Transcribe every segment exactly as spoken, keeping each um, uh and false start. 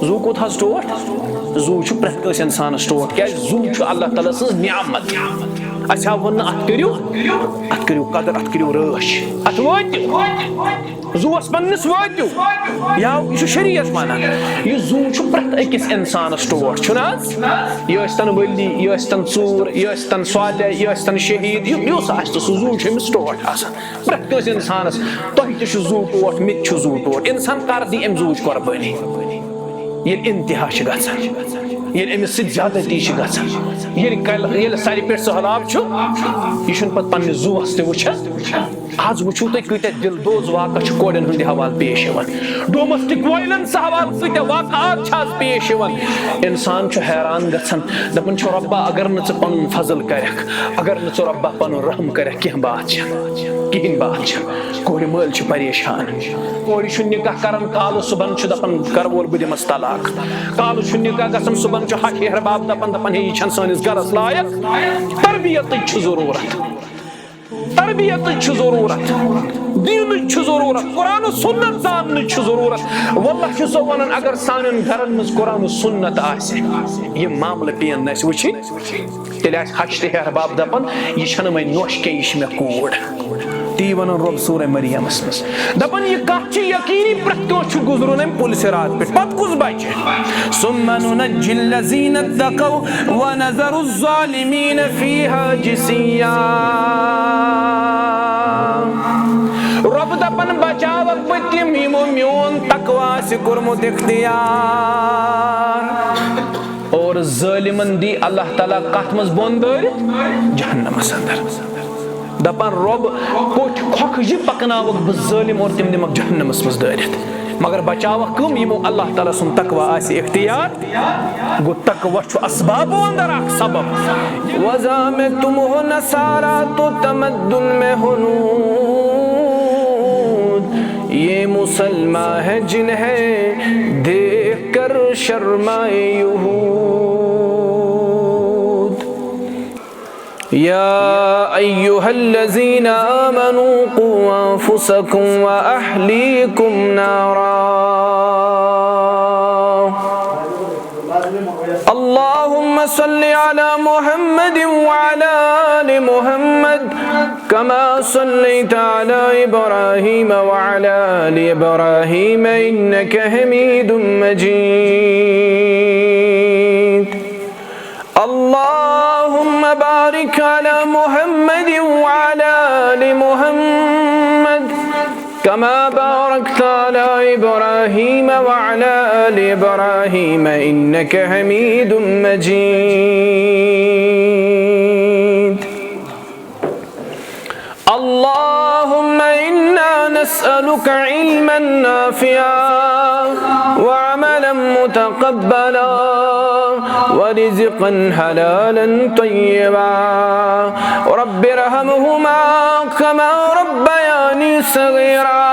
زُو کوٚت حظ ٹوٹھ؟ زُو چھُ پرٛٮ۪تھ کٲنٛسہِ اِنسانَس ٹوٹھ۔ کیٛازِ؟ زُو چھُ اللہ تعالیٰ سٕنٛز نعمت۔ اَسہِ ہا ووٚن نہٕ اَتھ کٔرِو، اَتھ کٔرِو قدٕر، اَتھ کٔرِو رٲچھ، اَتھ وٲتِو۔ زُوَس پنٛنِس وٲتِو۔ یا یہِ چھُ شریعت وَنان۔ یہِ زُو چھُ پرٛٮ۪تھ أکِس اِنسانَس ٹوٹھ، چھُنہٕ حظ؟ یہِ ٲسۍتَن ؤلی، یہِ ٲسۍتَن ژوٗر، یہِ ٲسۍتَن صالح، یہِ ٲسۍتَن شہیٖد، یہِ، یُس آسہِ تہٕ سُہ زُو چھُ أمِس ٹوٹھ آسان۔ پرٛٮ۪تھ کٲنٛسہِ اِنسانَس، تۄہہِ تہِ چھُ زُو ٹوٹھ، مےٚ تہِ چھُ زُو ٹوٹھ۔ اِنسان کَر دی اَمہِ زُوٕچ قۄربٲنی؟ ییٚلہِ اِنتِہا چھِ گژھان، ییٚلہِ أمِس سۭتۍ زیادتی چھِ گژھان، ییٚلہِ کل-، ییٚلہِ سَرِ پٮ۪ٹھ سٔہلاب چھُ، یہِ چھُنہٕ پَتہٕ پنٛنِس زُوَس تہِ وٕچھان۔ آز وٕچھِو تُہۍ، کۭتیٛاہ دِل دوز واقعہٕ چھِ کورٮ۪ن ہٕنٛدِ حوالہٕ پیش یِوان، ڈومیسٹک وایلنس حوالہٕ کۭتیٛاہ واقعات چھِ آز پیش یِوان۔ اِنسان چھُ حیران گژھان، دَپان چھُ، "رۄبا، اگر نہٕ ژٕ پَنُن فضل کَرَکھ، اگر نہٕ ژٕ، رۄبا، پَنُن رحم کَرَکھ، کینٛہہ بات چھَنہٕ، کِہیٖنۍ بات چھَنہٕ۔" کورِ مٲلۍ چھِ پریشان۔ کورِ چھُ نِکاح کران، کالہٕ صُبحن چھُ دَپان، "کَرٕ وول بہٕ دِمَس طلاق۔" کالہٕ چھُ نِکاح گژھان، صُبحن چھُ ہَش ہِحٮ۪ر باب دَپان، دَپان، "ہے، یہِ چھَنہٕ سٲنِس گَرَس لایق۔" تربیتٕچ چھِ ضروٗرت۔ تربیتٕچ چھِ ضروٗرت، دیٖنٕچ چھِ ضروٗرت، قرآن و سُنت زاننٕچ چھِ ضروٗرت۔ واللہ چھُسو وَنان، اگر سانٮ۪ن گرن منٛز قرآن و سُنت آسہِ، یِم معاملہٕ پیٚن نہٕ اَسہِ وٕچھِنۍ، تیٚلہِ آسہِ ہَش تہٕ ہِحٮ۪ر باب دَپان، "یہِ چھَنہٕ وۄنۍ نوٚش کینٛہہ، یہِ چھِ مےٚ کوٗر۔" تی وَنان رۄب سورہ مریمس منٛز۔ دَپان، یہِ کَتھ چھِ یقیٖنی، پرٛٮ۪تھ کانٛہہ چھُ گُزرُن اَمہِ پُلہِ صِراط پٮ۪ٹھ۔ پَتہٕ کُس بَچہِ؟ ثم ننجي الذين اتقوا ونذر الظالمين فيها جثيا۔ رۄب دَپان، بچاوکھ بہٕ تِم، یِمو میون تقوی آسہِ کوٚرمُت اختیار۔ اور ظٲلمن دی اللہ تعالیٰ کتھ منٛز بۄن دٲرِتھ؟ جہنمس اندر۔ دپان، رۄب، کوٚٹھۍ کھۄکھجہِ پکناوکھ بہٕ ظٲلم اور تِم دِمکھ جہنمس منٛز دٲرِتھ۔ مگر بچاوکھ کٕم؟ یِمو اللہ تعالیٰ سُنٛد تقوی آسہِ اختیار۔ گوٚو، تقوی چھُ اسبابو اندر اکھ سبب۔ وضع میں تم ہو نصارا تو تمدن میں ہنود، یہ مسلمان ہے جنہیں دیکھ کر شرمائے یہود۔ يا أيها الذين آمنوا قوا أنفسكم وأهليكم نارا۔ اللهم صل على محمد وعلى آل محمد كما صليت على إبراهيم وعلى آل إبراهيم إنك حميد مجيد۔ اللهم بارك على محمد وعلى آل محمد كما باركت على إبراهيم وعلى آل إبراهيم إنك حميد مجيد۔ اللهم إنا نسألك علما نافعا وعملا متقبلا ورزقا حلالا طيبا۔ رب ارحمهما كما ربياني صغيرا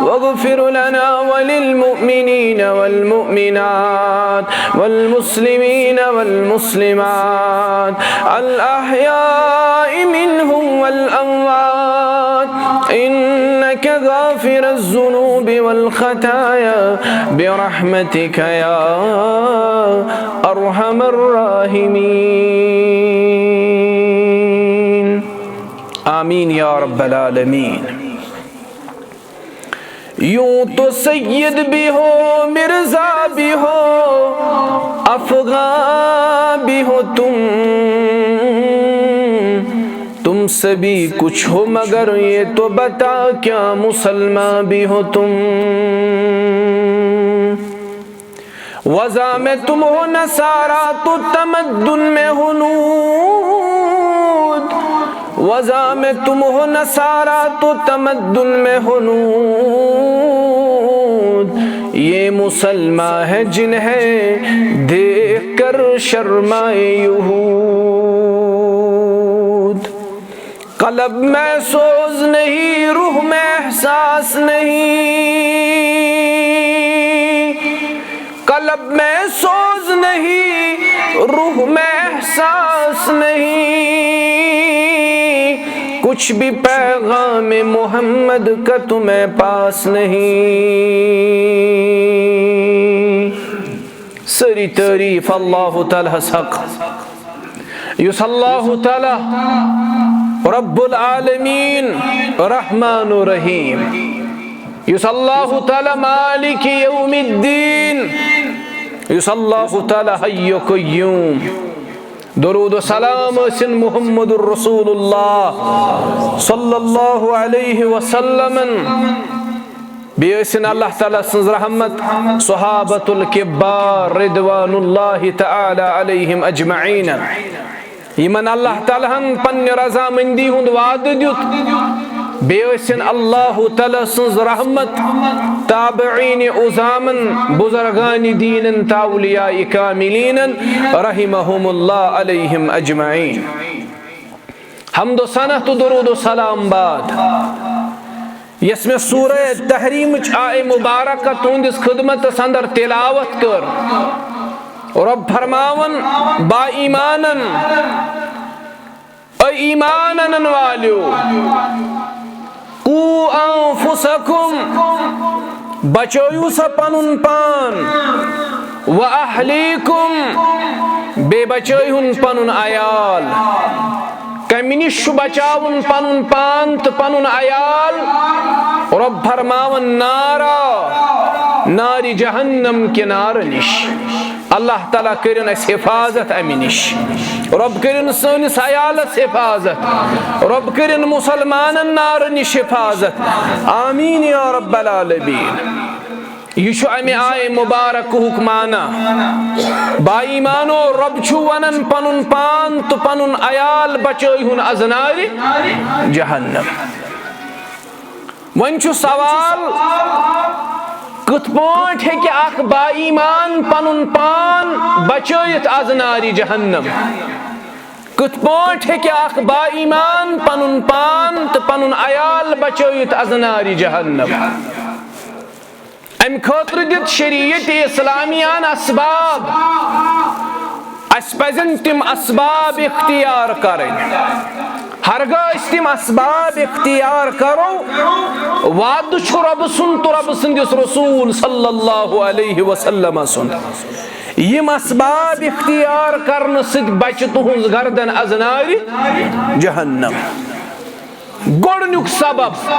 واغفر لنا وللمؤمنين والمؤمنات والمسلمين والمسلمات الأحياء منهم والأموات إنك غافر الذنوب والخطايا برحمتك يا أرحم الراحمين۔ آمين يا رب العالمين۔ یوں تو سید بھی ہو، مرزا بھی ہو، افغان بھی ہو تم، تم سبھی کچھ ہو، مگر یہ تو بتا کیا مسلمان بھی ہو تم؟ وضع میں تم ہو نصارا تو تمدن میں ہنود، وضع میں تم ہو نصارا تو تمدن میں ہنود، یہ مسلمان ہے جنہیں دیکھ کر شرمائے یہود۔ قلب میں سوز نہیں، روح میں احساس نہیں، قلب میں سوز نہیں، روح میں احساس نہیں، کچھ بھی پیغام محمد کا تمہیں پاس نہیں۔ سٲری تعریٖف اللہ تعالیٰ ہس حق، یُس اللہ تعالیٰ رب العالمین، رحمان الرحیم، یُس اللہ تعالیٰ مالک یوم الدین، یُس اللہ تعالیٰ حی قیوم۔ درود و سلام ٲسِن محمد رسول اللہ صلی اللہ علیہ وسلمن۔ بیٚیہِ ٲسِن اللہ تعالیٰ سٕنٛز رحمت صحابۃ الکبار رضوان اللہ تعالیٰ علیہم اجمعین، یِمن اللہ تعالیٰ ہن پننہِ رضامندی ہُنٛد وعدٕ دیُت۔ بیٚیہِ ٲسِن اللہ تعالیٰ سٕنٛز رحمت تابعین عظامن، بزرگان دیٖنن تہٕ اولیاء کاملینن رحمہم اللہ علیہم اجمعین۔ حمد و ثنا تہٕ درود و سلام بعد، یۄس مےٚ سورہ تحریمٕچ آیہِ مبارکہ تُہنٛدِس خدمتس اندر تلاوت کٔر، رب فرماوان با ایمانن، اے ایمان انن والیو، قو انفسکم، بچٲیِو سا پنُن پان، و اہلیکم، بیٚیہِ بچٲیہُن پنُن عیال۔ کمہِ نِش چھُ بچاوُن پنُن پان تہٕ پنُن عیال؟ رب فرماوان نارا، نارِ جہنم کہِ نارٕ نِش۔ اللہ تعالیٰ کٔرِن اَسہِ حفاظت اَمہِ نِش۔ رب کٔرِن سٲنِس عیالس حفاظت۔ رب کٔرِن مُسلمانن نارٕ نِش حفاظت۔ آمین یا رب العالمین۔ یہِ چھُ اَمہِ آیہِ مبارکہُک معنی۔ با ایمانو، رب چھُ ونان پنُن پان تہٕ پنُن عیال بچٲیہُن از نارِ جہنم۔ وۄنۍ چھُ سوال، کِتھ پٲٹھۍ ہیٚکہِ اکھ با ایمان پنُن پان بچٲیِتھ از نارِ جہنم؟ کِتھ پٲٹھۍ ہیٚکہِ اکھ با ایمان پنُن پان تہٕ پنُن عیال بچٲیِتھ از نارِ جہنم؟ امہِ خٲطرٕ دِتۍ شریعت اسلامیان اسباب۔ اسہِ پزن تِم اسباب اختیار کرٕنۍ۔ ہرگاہ أسۍ تِم اسباب اختیار کرو، وعدٕ چھُ رۄبہٕ سُنٛد تہٕ رۄبہٕ سٕنٛدِس رسول صلی اللہ علیہ وسلم سُنٛد۔ یِم اسباب اختیار کرنہٕ سۭتۍ بچہِ تُہنٛز گردن از نارِ جہنم۔ گۄڈٕنیُک سبب،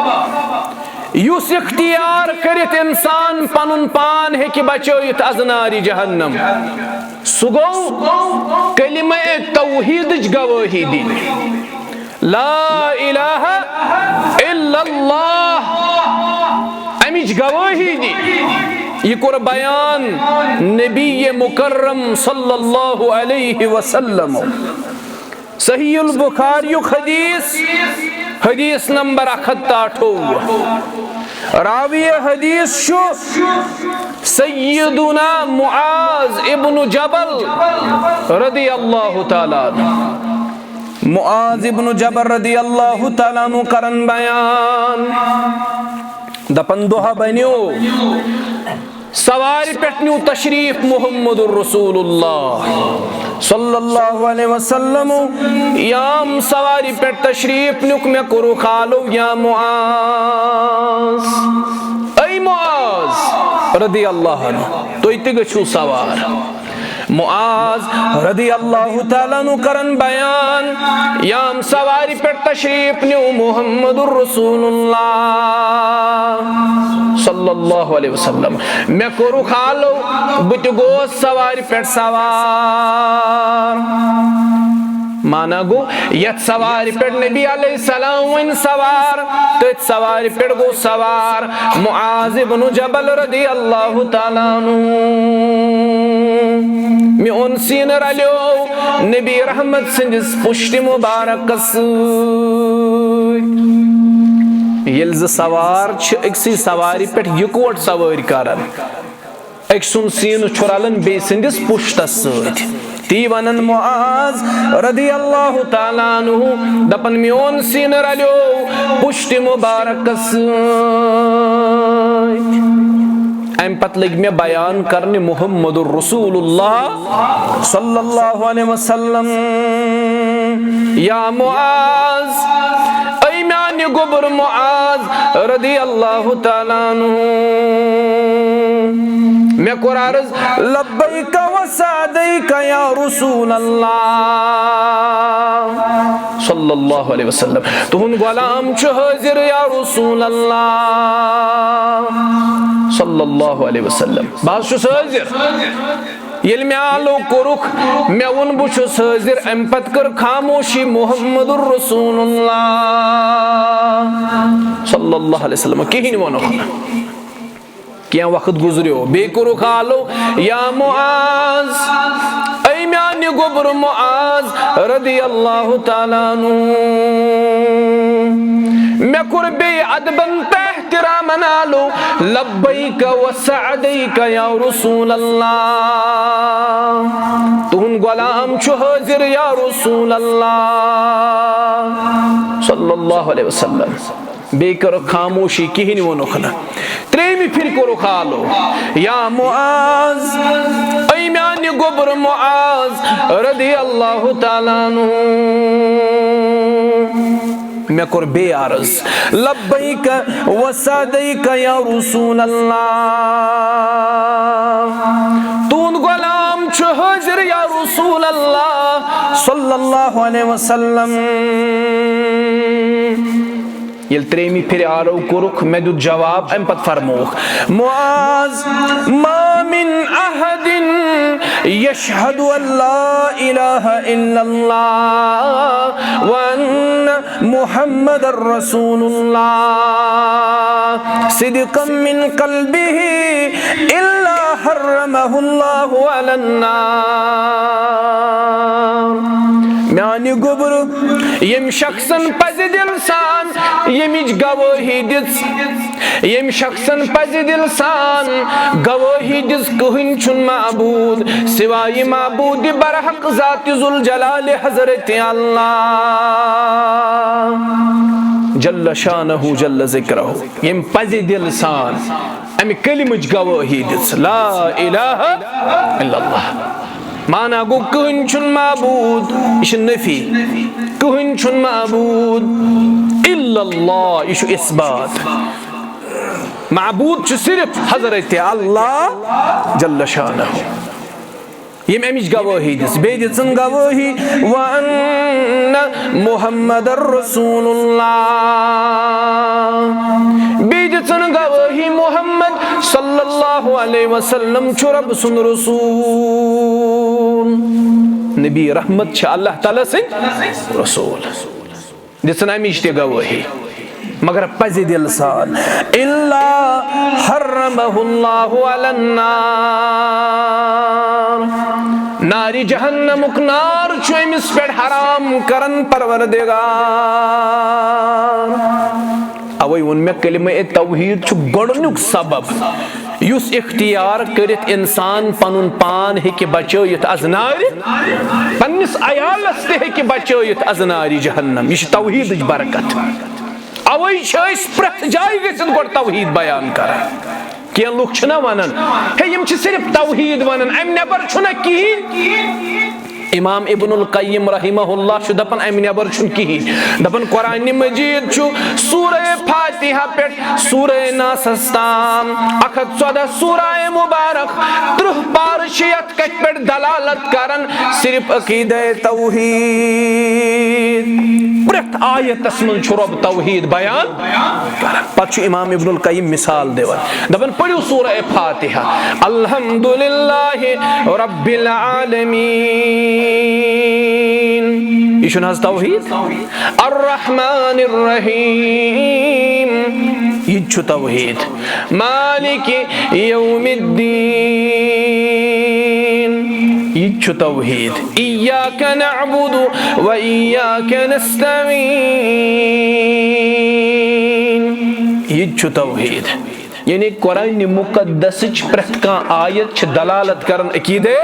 یُس اختیار کٔرِتھ انسان پنُن پان ہیٚکہِ بچٲیِتھ از نارِ جہنم، سُہ گوٚو کلمہ توحیدٕچ گوٲہی دِنۍ۔ لا الہ الا اللہ، امِچ گوٲہی دِنۍ۔ یہِ کوٚر بیان نبی مکرم صلی اللہ علیہ وسلم۔ صحیح البخاری یُک حدیث، حدیث نمبر اکھ ہتھ تہٕ اَٹھووُہ۔ راوی حدیث چھُ سیدنا معاذ ابن جبل رضی اللہ تعالیٰ عنہ۔ معاذ ابن جبل رضی اللہ تعالیٰ عنہ کرن بیان، دپن دۄہ بنیو، سوارِ پٮ۪ٹھ نیوٗ تشریٖف محمد رسول اللہ صلی اللہ علیہ وسلم۔ یام سوارِ پٮ۪ٹھ تشریٖف نیُک، مےٚ کوٚرُکھ حالو یا معاذ، اے معاذ رضی اللہ عنہ، تُہۍ تہِ گٔژھِو سوار۔ معاذ رضی اللہ تعالیٰ عنہ کرن بیان، یام سوارِ پٮ۪ٹھ تشریٖف نیوٗ محمد رسول اللہ صلی اللہ علیہ وسلم۔ مےٚ کوٚرُکھ حالو، بہٕ تہِ گوس سوارِ پٮ۪ٹھ سوار۔ معنی گوٚو، یتھ سوارِ پٮ۪ٹھ نبی علیہ السلام وۄنۍ سوار، تٔتھۍ سوارِ پٮ۪ٹھ گوٚو سوار معاذ ابن جبل رضی اللہ تعالیٰ عنہ۔ میون سینہٕ رلیو نبی رحمت سٕنٛدِس پُشتِ مبارکس سۭتۍ۔ ییٚلہِ زٕ سوار چھِ أکسٕے سوارِ پٮ۪ٹھ یِکوٹ سوٲرۍ کران، أکۍ سُنٛد سینہٕ چھُ رلان بیٚیہِ سٕنٛدِس پُشتس سۭتۍ۔ تی ونان معاذ رضی اللہ تعالیٰ عنہ، دپان، میون سینہٕ رلیو پُشتِ مبارکس سۭتۍ۔ امہِ پتہٕ لٔگۍ مےٚ بیان کرنہِ محمد رسول اللہ صلی اللہ علیہ وسلم۔ یا معاذ، اے میانہِ گوٚبُر معاذ رضی اللہ تعالیٰ عنہ، مےٚ کوٚر عرض، لبیک و سعدیک یا رسول اللہ۔ صلی اللہ علیہ وسلم۔ تُہُنٛد غلام چھُ حٲضِر یا رسول اللہ۔ صلی اللہ علیہ وسلم۔ بہٕ حظ چھُس حٲضِر۔ ییٚلہِ مےٚ آلو کوٚرُکھ، مےٚ ووٚن، بہٕ چھُس حٲضِر، اَمہِ پتہٕ کٔر خاموشی محمد رسول اللہ۔ صلی اللہ علیہ وسلم۔ کِہیٖنۍ ووٚنُکھ نہٕ۔ کینٛہہ وقت گُزریو، بیٚیہِ کوٚرُکھ آلو، یا معاذ، اے میانہِ گوٚبرٕ معاذ رضی اللہ تعالیٰ عنہ، مےٚ کوٚر بیٚیہِ ادبن تہٕ احترامن آلو، لبیک و سعدیک یا رسول اللہ، تُہُنٛد غلام چھُ حٲضِر یا رسول اللہ۔ صلی اللہ علیہ وسلم۔ بیٚیہِ کٔرٕکھ خاموشی، کِہیٖنۍ ووٚنُکھ نہٕ۔ ترٛیٚیِمہِ پھِرِ کوٚرُکھ آلو، یا معاذ، اے میانہِ گوٚبرٕ معاذ رضی اللہ تعالیٰ عنہ، مےٚ کوٚر بیٚیہِ عرض، لبیک و سعدیک یا رسول اللہ، تُہُنٛد غلام چھُ حٲضِر یا رسول اللہ صلی اللہ علیہ وسلم۔ ییٚلہِ ترٛیٚیِمہِ پھِرِ آلو کوٚرُکھ، مےٚ دیُت جواب، اَمہِ پتہٕ فرمووُکھ، معاذ، ما من احد یشہد ان لا الہ الا اللہ وان محمد رسول اللہ صدقا من قلبہ الا حرمہ اللہ علی النار۔ میانہِ گوٚبرٕ، ییٚمہِ شخصن پزِ دِل سان ییٚمِچ گوٲہی دِژ، ییٚمہِ شخصن پزِ دِل سان گوٲہی دِژ، کٕہٕنۍ چھُنہٕ معبوٗد سوائے معبوٗد برحق ذات ذوالجلال حضرت اللہ جل شانہ جل ذکرہ، ییٚمہِ پزِ دِل سان امہِ کلمٕچ گوٲہی دِژ، لا الہ الا اللہ۔ معنی گوٚو، کٕہٕنۍ چھُنہٕ معبوٗد، یہِ چھِ نفی۔ کٕہٕنۍ چھُنہٕ معبوٗد الا اللہ، یہِ چھُ اثبات۔ معبوٗد چھُ صرف حضرت اللہ جل شانہ، ییٚمۍ امِچ گوٲہی دِژ۔ بیٚیہِ دِژٕن گوٲہی، وان محمد رسول اللہ۔ بیٚیہِ دِژٕن گوٲہی، محمد صلی اللہ علیہ وسلم چھُ رب سُنٛد رسول۔ نبی رحمت چھِ اللہ تعالیٰ سٕنٛدۍ رسول۔ دِژٕن اَمِچ تہِ گوٲہی، مگر پزِ دِل سان، الا حرمہ اللہ علی النار، نارِ جہنمُک نار چھُ أمِس پٮ۪ٹھ حرام کران پروردگار۔ اوے ووٚن مےٚ، کلمہ توحید چھُ گۄڈٕنیُک سبب، یُس اختیار کٔرِتھ انسان پنُن پان ہیٚکہِ بچٲیِتھ از نارِ، پننِس عیالس تہِ ہیٚکہِ بچٲیِتھ از نارِ جہنم۔ یہِ چھِ توحیدٕچ برکت۔ اوے چھِ أسۍ پرٛٮ۪تھ جایہِ گٔژھِتھ گۄڈٕ توحید بیان کران۔ کینٛہہ لُکھ چھِنہ ونان، ہے، یِم چھِ صرف توحید ونان، امہِ نٮ۪بر چھُنہ کِہیٖنۍ۔ امام ابن القیم رحمہ اللہ چھُ دپان، امہِ نٮ۪بر چھُنہٕ کِہیٖنۍ۔ دپان، قرآن مجید چھُ سورہ فاتحہ پٮ۪ٹھ سورہ ناسس تام، اکھ ہتھ ژۄدہ سورہ مبارک، ترٕٛہ پارٕ چھِ یتھ کتھِ پٮ۪ٹھ دلالت کران، صرف عقیدہ توحید۔ پرٛٮ۪تھ آیتس منٛز چھُ رب توحید بیان کران۔ پتہٕ چھُ امام ابن القیم مثال دِوان، دپان، پٔرِو سورہ فاتحہ، الحمد للہ رب العالمین۔ یہِ چھُنہٕ حظ توحید؟ الرحمن الرحیم، یہِ تہِ چھُ توحید۔ مالک یوم الدین، یہِ تہِ چھُ توحید۔ ایاک نعبد و ایاک نستعین، یہِ تہِ چھُ توحید۔ یعنی قرآن مقدسٕچ پرٛٮ۪تھ کانٛہہ آیت چھِ دلالت کران عقیدے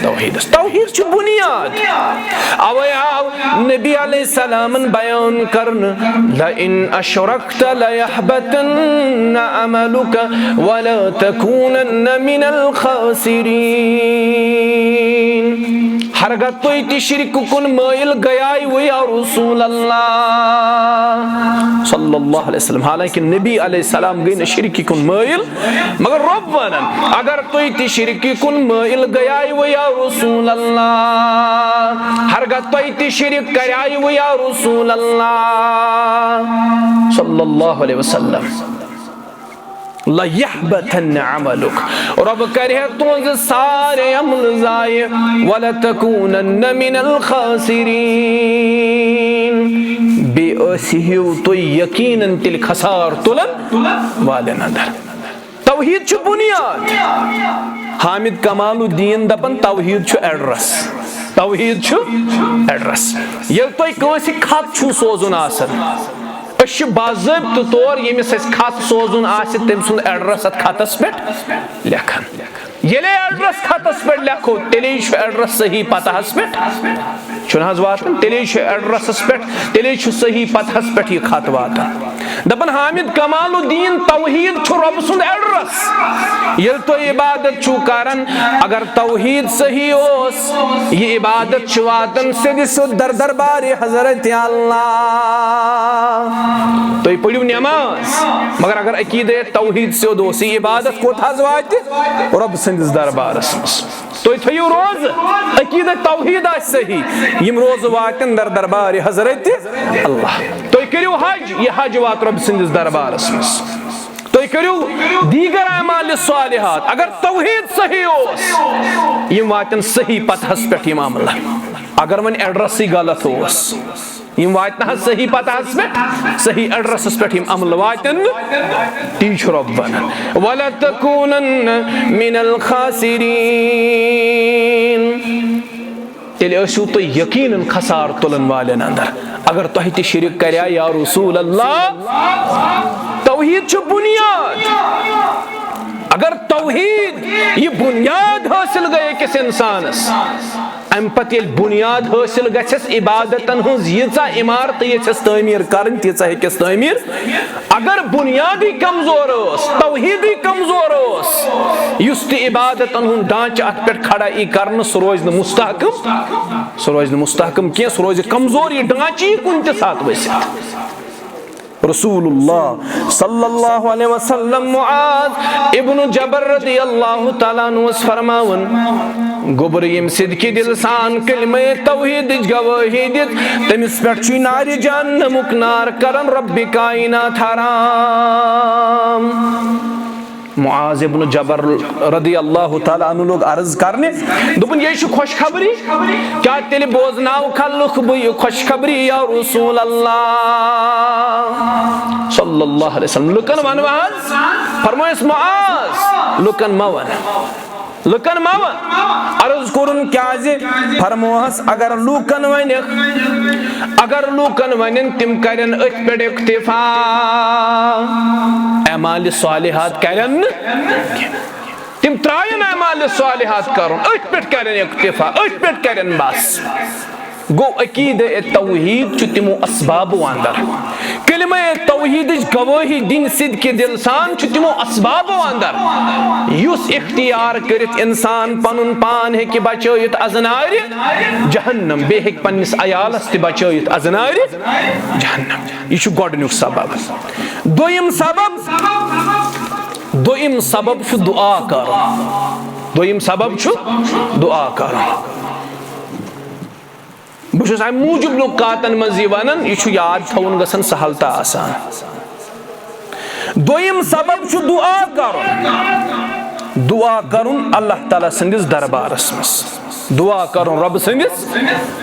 توحیدس۔ توحید چھُ بنیاد۔ اوے آو نبی علیہ السلامن بیان کرنہٕ، لئن اشرکت لیحبطن عملک ولتکونن من الخاسرین۔ ہرگاہ تُہۍ تہِ شرکہِ کُن مٲیِل گٔیاوٕ یا رسول اللہ صلی اللہ علیہ وسلم، حالانکہ نبی علیہ السلام گٔے نہٕ شرکہِ کُن مٲیِل، مگر رۄب ونان، اگر تُہۍ تہِ شرکہِ کُن مٲیِل گٔیاوٕ یا رسول اللہ، ہرگاہ تۄہہِ تہِ شرک کریاوٕ یا رسول اللہ صلی اللہ علیہ وسلم، لَيَحْبَطَنَّ عَمَلُكَ، رۄب کرِ ہے تُہنٛز سارے عمل ضایع، وَلَتَكُونَنَّ مِنَ الْخَاسِرِينَ، بیٚیہِ ٲسِو تُہۍ یقیناً تیٚلہِ خسار تُلن والٮ۪ن اندر۔ توحید چھُ بُنیاد۔ حامد کمال الدین دپان، توحید چھُ ایڈریس۔ توحید چھُ ایڈریس۔ ییٚلہِ تۄہہِ کٲنٛسہِ خط چھُو سوزُن آسان، أسۍ چھِ باضٲبطہٕ طور ییٚمِس اَسہِ خط سوزُن آسہِ، تٔمۍ سُنٛد ایڈریس اَتھ خطس پٮ۪ٹھ لیکھان۔ ییٚلے ایڈریس خطس پٮ۪ٹھ لیکھو، تیٚلے چھُ ایڈریس صحیح پتہس پٮ۪ٹھ۔ چھُنہٕ حظ واتان؟ تیٚلے چھُ ایڈریسس پٮ۪ٹھ، تیٚلے چھُ صحیح پتہس پٮ۪ٹھ یہِ خط واتان۔ دپان حامد کمال الدین، توحید چھُ رۄب سُنٛد ایڈریس۔ ییٚلہِ تُہۍ عبادت چھِو کران، اگر توحید صحیح اوس، یہِ عبادت چھِ واتان سیٚدِ سیوٚد در دربارِ حضرت اللہ۔ تُہۍ پٔرِو نماز، مگر اگر عقیدے توحید سیوٚد اوس، یہِ عبادت کوٚت حظ واتہِ؟ رۄب سٕنٛدِس دربارس منٛز۔ تُہۍ تھٲیِو روزٕ، عقیدٕ توحید آسہِ صحیح، یِم روزٕ واتن در دربارِ حضرت اللہ۔ تُہۍ کٔرِو حج، یہِ حج وات رۄب سٕنٛدِس دربارس منٛز۔ تُہۍ کٔرِو دیٖگر اعمال صالحات، اگر توحید صحیح اوس، یِم واتن صحیح پتہس پٮ۪ٹھ یِم عملہٕ۔ اگر وۄنۍ ایڈریسٕے غلط اوس، یِم واتہِ نہٕ حظ صحیح پتہس پٮ۪ٹھ، صحیح ایڈریسس پٮ۪ٹھ یِم عملہٕ واتن نہٕ، تی چھُ رۄب ونان، "وَلَتَكُونَنَّ مِنَ الْخَاسِرِينَ۔" تیٚلہِ ٲسِو تُہۍ یقیناً خسار تُلن والٮ۪ن اندر۔ اگر تۄہہِ تہِ شرک کریا یا رسول اللہ، توحید چھُ بُنیاد۔ اگر توحید یہِ بُنیاد حٲصِل گٔے أکِس انسانس، امہِ پتہٕ ییٚلہِ بُنیاد حٲصِل گژھٮ۪س، عبادتن ہٕنٛز ییٖژاہ عمارت یژھٮ۪س تعمیٖر کرٕنۍ، تیٖژاہ ہیٚکٮ۪س تعمیٖر۔ اگر بُنیادٕے کمزور ٲس، توحیٖدٕے کمزور اوس، یُس تہِ عبادتن ہُنٛد ڈھانچہٕ اتھ پٮ۪ٹھ کھڑا یی کرنہٕ، سُہ روزِ نہٕ مستحکم، سُہ روزِ نہٕ مستحکم کینٛہہ، سُہ روزِ کمزور، یہِ ڈھانچہٕ یی کُنہِ تہِ ساتہٕ ؤسِتھ۔ رسول اللہ صلی اللہ علیہ وسلم معاذ ابن جبل رضی اللہ تعالیٰ عنہ اوس فرماوان، گوٚبُر ییٚمہِ صدقِ دِل سان کلمہ توحیدٕچ گوٲہی دِژ، تٔمِس پٮ۪ٹھ چھُ نارِ جہنمُک نار کران ربِ کائنات حرام۔ معاذ ابن جبل رضی اللہ تعالیٰ عنہ لوگ عرض کرنہِ، دوٚپُن، یہِ چھُ خوشخبری، کیٛاہ تیٚلہِ بوزناوکھا لُکھ بہٕ یہِ خوشخبری یا رسول اللہ صلی اللہ علیہ وسلم؟ لُکن ونہٕ حظ، فرمٲیس معاذ، لُکن مہ ون، لُکن مہ ون۔ عرض کوٚرُن کیٛازِ؟ فرموہس، اگر لوٗکن ونکھ، اگر لوٗکن ونن، تِم کرن أتھۍ پٮ۪ٹھ اکتفا، اعمال صالحات کرن نہٕ۔ تِم ترٛاون اعمال صالحات کرُن، أتھۍ پٮ۪ٹھ کرن اکتفا، أتھۍ پٮ۪ٹھ کرن بس۔ گوٚو عقیدہ توحید چھُ تِمو اسبابو اندر۔ کلمہ توحیدٕچ گوٲہی دِنۍ صدقِ دل سان چھُ تِمو اسبابو اندر۔ یُس اختیار کٔرِتھ انسان پنُن پان ہیٚکہِ بچٲیِتھ از نارِ جہنم، بیٚیہِ ہیٚکہِ پننِس عیالس تہِ بچٲیِتھ از نارِ جہنم۔ یہِ چھُ گۄڈٕنیُک سبب۔ دوٚیِم سبب، دوٚیِم سبب چھُ دعا کرُن۔ دوٚیِم سبب چھُ دعا کرُن۔ بہٕ چھُس اَمہِ موٗجوٗب نُکاتن منٛز یہِ وَنان، یہِ چھُ یاد تھاوُن گژھان سہل تہٕ آسان۔ دوٚیِم سبب چھُ دعا کرُن۔ دعا کرُن اللہ تعالیٰ سٕنٛدِس دربارس منٛز۔ دعا کرُن رۄب سٕنٛدِس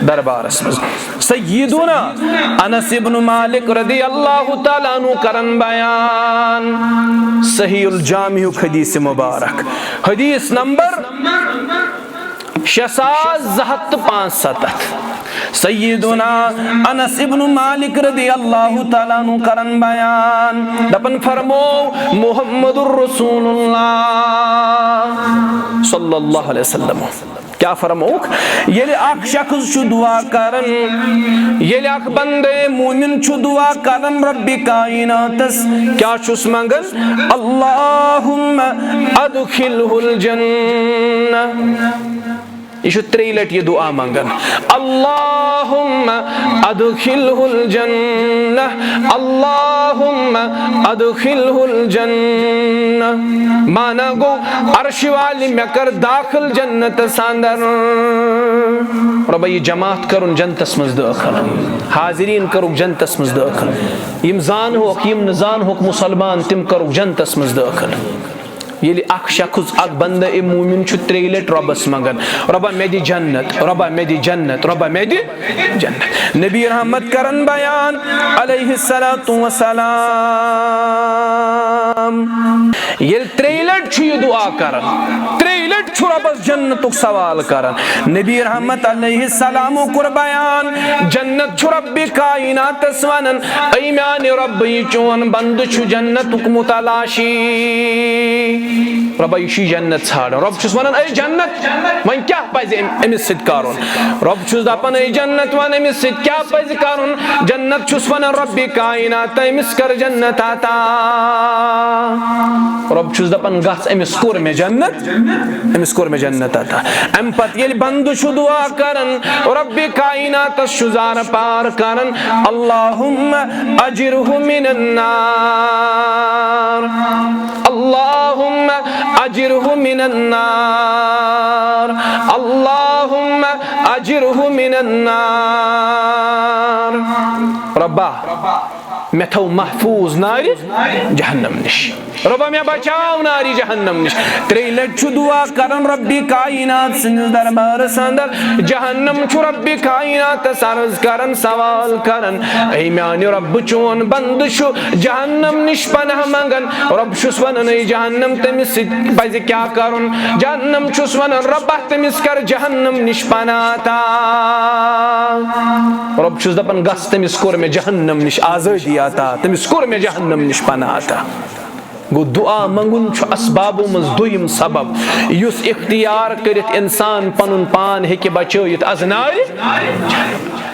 دربارس منٛز۔ سیدنا انس ابن مالک رضی اللہ تعالیٰ عنہ کرن بیان، صحیح الجامعُک حدیث مبارک، حدیث نمبر شےٚ ساس زٕ ہتھ تہٕ پانٛژھ ستتھ۔ سیدنا انس ابن مالک رضی اللہ تعالیٰ عنہ کرن بیان، دپن فرمو، محمد رسول اللہ صلی اللہ علیہ وسلم۔ کیا فرموک؟ ییٚلہِ اکھ شخص چھُ دعا کران، ییٚلہِ اکھ بندے مومن چھُ دعا کران رب کائناتس، کیا چھُس منگان؟ اللہم ادخلہ الجنہ۔ یہِ چھُ ترٛیٚیہِ لٹہِ یہِ دُعا منٛگان، اللہم ادخلہ الجنہ، اللہم ادخلہ الجنہ۔ معنی گوٚو، عرشہِ والہِ، مےٚ کر داخل جنتس اندر۔ رۄبا، یہِ جماعت کرُن جنتس منٛز دٲخل، حاضریٖن کرُکھ جنتس منٛز دٲخل، یِم زانہوکھ، یِم نہٕ زانہوکھ مسلمان، تِم کرُکھ جنتس منٛز دٲخل۔ ییٚلہِ اکھ شخص، اکھ بندٕ، اے مومن چھُ ترٛیٚیہِ لٹہِ رۄبس منٛگان، رۄبا مےٚ دِ جنت، رۄبا مےٚ دِ جنت، رۄبا مےٚ دِ جنت۔ نبی رحمت کرن بیان علیہ الصلوۃ والسلام، ییٚلہِ ترٛیٚیہِ لٹہِ چھُ یہِ دُعا کران، ترٛیٚیہِ لٹہِ چھُ رۄبس جنتُک سوال کران۔ نبی رحمت علیہ السلامو کوٚر بیان، جنت چھُ رب کائناتس ونان، اے میانہِ رب، یہِ چون بندٕ چھُ جنتُک متلاشی۔ رۄبا، یہِ چھُ جنت ژھانڈان۔ رۄب چھُس ونان، اے جنت، وۄنۍ کیٛاہ پزِ أمۍ، أمِس سۭتۍ کرُن؟ رۄب چھُس دپان، اے جنت، ون أمِس سۭتۍ کیٛاہ پزِ کرُن؟ جنت چھُس ونان، رب کائنات، أمِس کر جنت عطا۔ رۄب چھُس دپان، گژھ، أمِس کوٚر مےٚ جنت، أمِس کوٚر مےٚ جنت عطا۔ امہِ پتہٕ ییٚلہِ بندٕ چھُ دُعا کران، رب کائناتس چھُ زارٕ پار کران، اللہم اجرہ من النار، اللہم اجرہ من النار، اللہم اجرہ من النار۔ رۄبا، مےٚ تھٲو محفوظ نارِ جہنم نِش۔ رۄبا، مےٚ بچاو نارِ جہنم نِش۔ ترٛیٚیہِ لٹہِ چھُ دُعا کران رب کائنات سٕنٛدِس دربارس اندر۔ جہنم چھُ رب کائناتس عرض کران، سوال کران، اے میانہِ رب، چون بندٕ چھُ جہنم نِش پناہ منگان۔ رۄب چھُس ونان، اے جہنم، تٔمِس سۭتۍ پزِ کیٛاہ کرُن؟ جہنم چھُس ونان، رۄبا، تٔمِس کر جہنم نِش پناہ عطا۔ رۄب چھُس دپان، گژھ، تٔمِس کوٚر مےٚ جہنم نِش آزٲدی عطا، تٔمِس کوٚر مےٚ جہنم نِش پناہ عطا۔ گوٚو، دُعا منٛگُن چھُ اسبابو منٛز دوٚیِم سبب، یُس اختیار کٔرِتھ انسان پنُن پان ہیٚکہِ بچٲیِتھ از نارِ۔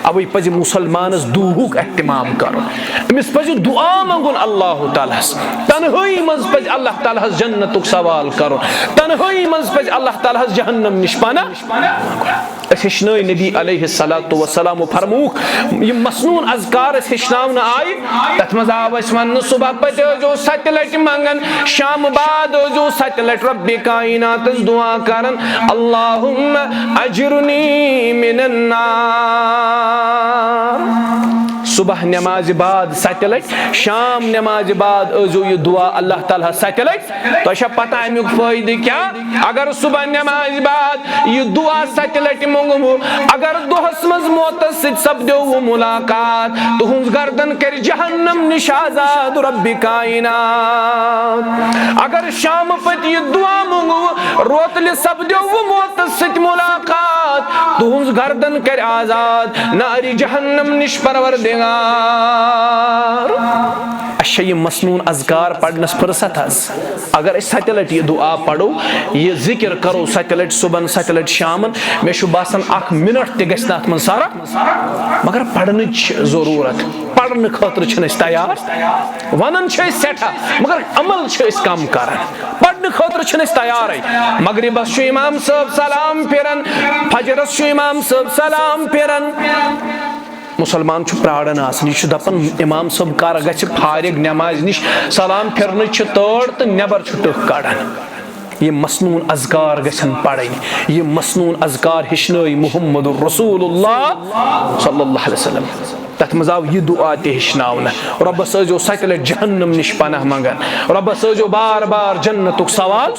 اوے پزِ مسلمانس دُعہُک اہتمام کرُن، أمِس پزِ دُعا منٛگُن اللہ تعالیٰ ہس۔ تنہٲیی منٛز پزِ اللہ تعالیٰ ہس جنتُک سوال کرُن، تنہٲیی منٛز پزِ اللہ تعالیٰ ہس جہنم نِش پناہ۔ أسۍ ہیٚچھنٲے نبی علیہ الصلوۃ والسلام فرمووُکھ، یِم مسنون اذکار أسۍ ہیٚچھناونہٕ آیہِ، تتھ منٛز آو اَسہِ وننہٕ، صبح پتہٕ ٲسۍزیو ستہِ لٹہِ منٛگان، شام بعد ٲسۍزیو ستہِ لٹہِ رب کائناتس دعا کران، اللہم اجرنی من النار۔ صبح نمازِ بعد ستہِ لٹہِ، شام نمازِ بعد ٲسۍزیو یہِ دعا اللہ تعالیٰ ہس ستہِ لٹہِ۔ تۄہہِ چھا پتہ امیُک فٲیدٕ کیٛاہ؟ اگر صبح نمازِ بعد یہِ دعا ستہِ لٹہِ منٛگوٕ، اگر دۄہس منٛز موتس سۭتۍ سپدیوٕ ملاقات، تُہنٛز گردن کرِ جہنم نِش آزاد رب کائنات۔ اگر شامہٕ پتہٕ یہِ دعا منٛگوٕ، روتلہِ سپدیوٕ موتس سۭتۍ ملاقات، تُہنٛز گردن کرِ آزاد نارِ جہنم نِش پروردگار۔ اَسہِ چھےٚ یہِ مسنون اذکار پرنس فرصت حظ؟ اگر أسۍ ستہِ لٹہِ یہِ دعا پرو، یہِ ذکر کرو ستہِ لٹہِ صبحن، ستہِ لٹہِ شامن، مےٚ چھُ باسان اکھ منٹ تہِ گژھِ نہٕ اتھ منٛز صرف، مگر پرنٕچ چھِ ضروٗرت۔ پرنہٕ خٲطرٕ چھِنہٕ أسۍ تیار، ونان چھِ أسۍ سٮ۪ٹھاہ، مگر عمل چھِ أسۍ کم کران۔ پرنہٕ خٲطرٕ چھِنہٕ أسۍ تیارٕے۔ مغربس چھُ امام صٲب سلام پھِران، فجرس چھُ امام صٲب سلام پھِران۔ مسلمان چھُ پراران آسان، یہِ چھُ دپان، امام صٲب کر گژھِ فارغ نمازِ نِش، سلام پھِرنٕچ چھِ تٲڑ تہٕ نٮ۪بر چھُ ٹٕکھ کڑان۔ یِم مسنون اذکار گژھن پرٕنۍ، یِم مسنون اذکار ہیٚچھنٲے محمد رسول اللہ صلی اللہ علیہ وسلم۔ تتھ منٛز آو یہِ دعا تہِ ہیٚچھناونہٕ، رۄبس ٲسۍزیو ستہِ لٹہِ جہنم نِش پناہ منگان، رۄبس ٲسۍزیو بار بار جنتُک سوال،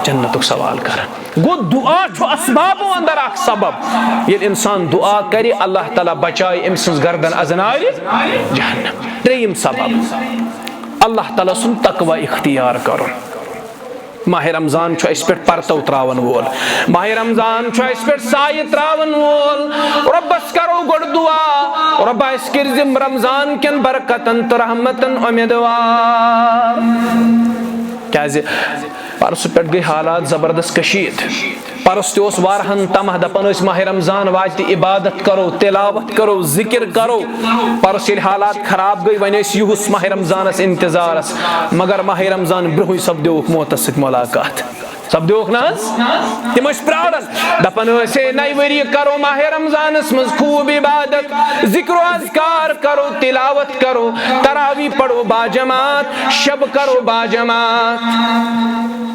جنتُک سوال کران۔ گوٚو، دعا چھُ اسبابو اندر اکھ سبب۔ ییٚلہِ انسان دعا کرِ، اللہ تعالیٰ بچایہِ أمۍ سٕنٛز گردن از نارِ جہنم۔ ترٛیٚیِم سبب، اللہ تعالیٰ سُنٛد تقوی اختیار کرُن۔ ماہِ رمضان چھُ اَسہِ پٮ۪ٹھ پرتو تراون وول، ماہِ رمضان چھُ اَسہِ پٮ۪ٹھ سایہِ تراون وول۔ رۄبس کرو گۄڈٕ دعا، رۄبا، أسۍ کٔرۍ زِ رمضان کٮ۪ن برکتن تہٕ رحمتن اُمیدوار۔ کیازِ؟ پرسہٕ پٮ۪ٹھ گٔے حالات زبردست کشیٖد۔ پرُس تہِ اوس واریاہن طمع، دپان ٲسۍ ماہِ رمضان واتہِ، عبادت کرو، تلاوت کرو، ذکر کرو۔ پرُس ییٚلہِ حالات خراب گٔے، وۄنۍ ٲسۍ یُہُس ماہِ رمضانس انتظارس، مگر ماہِ رمضان برونٛہٕے سپدیوکھ موتس سۭتۍ ملاقات۔ سپدیوکھ نہ حظ؟ تِم ٲسۍ پراران، دپان ٲسۍ، "ہے، نَیہِ ؤریہِ کرو ماہِ رمضانس منٛز خوب عبادت، ذکر و اذکار کرو، تلاوت کرو، تراویح پرو باجماعت، شب کرو باجماعت۔"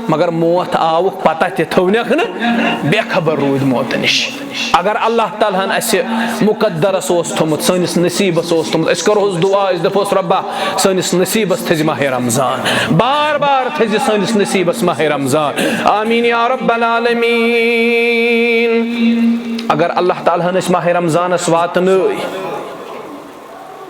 مگر موت آوُکھ، پتہ تہِ تھٲونکھ نہٕ، بے خبر روٗدۍ موتہٕ نِش۔ اگر اللہ تعالیٰ ہن اسہِ مقدرس اوس تھوٚمُت، سٲنِس نصیبس اوس تھوٚمُت، أسۍ کرہوس دعا، أسۍ دپہوس، "رۄبا، سٲنِس نصیبس تھٲزِ ماہِ رمضان، بار بار تھٲزِ سٲنِس نصیبس ماہِ رمضان، آمین یا رب العالمین۔" اگر اللہ تعالیٰ ہن أسۍ ماہِ رمضانس واتنٲے،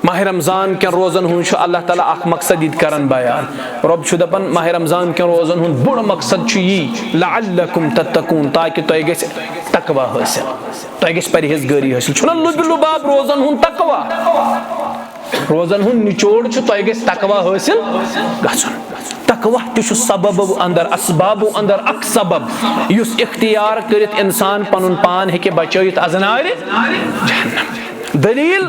ماہِ رمضان کٮ۪ن روزن ہُنٛد چھُ اللہ تعالیٰ اکھ مقصد ییٚتہِ کران بیان۔ رۄب چھُ دپان، ماہِ رمضان کٮ۪ن روزن ہُنٛد بوٚڑ مقصد چھُ یی، "لعلکم تتقون"، تاکہِ تۄہہِ گژھِ تقویٰ حٲصِل، تۄہہِ گژھِ پرہیزگٲری حٲصِل۔ چھُنہ لُبہِ لُباب روزن ہُنٛد تقویٰ؟ روزن ہُنٛد نچوڑ چھُ تۄہہِ گژھِ تقویٰ حٲصِل گژھُن۔ تقویٰ تہِ چھُ سببو اندر، اسبابو اندر اکھ سبب، یُس اختیار کٔرِتھ انسان پنُن پان ہیٚکہِ بچٲیِتھ از نارِ جہنم۔ دلیل،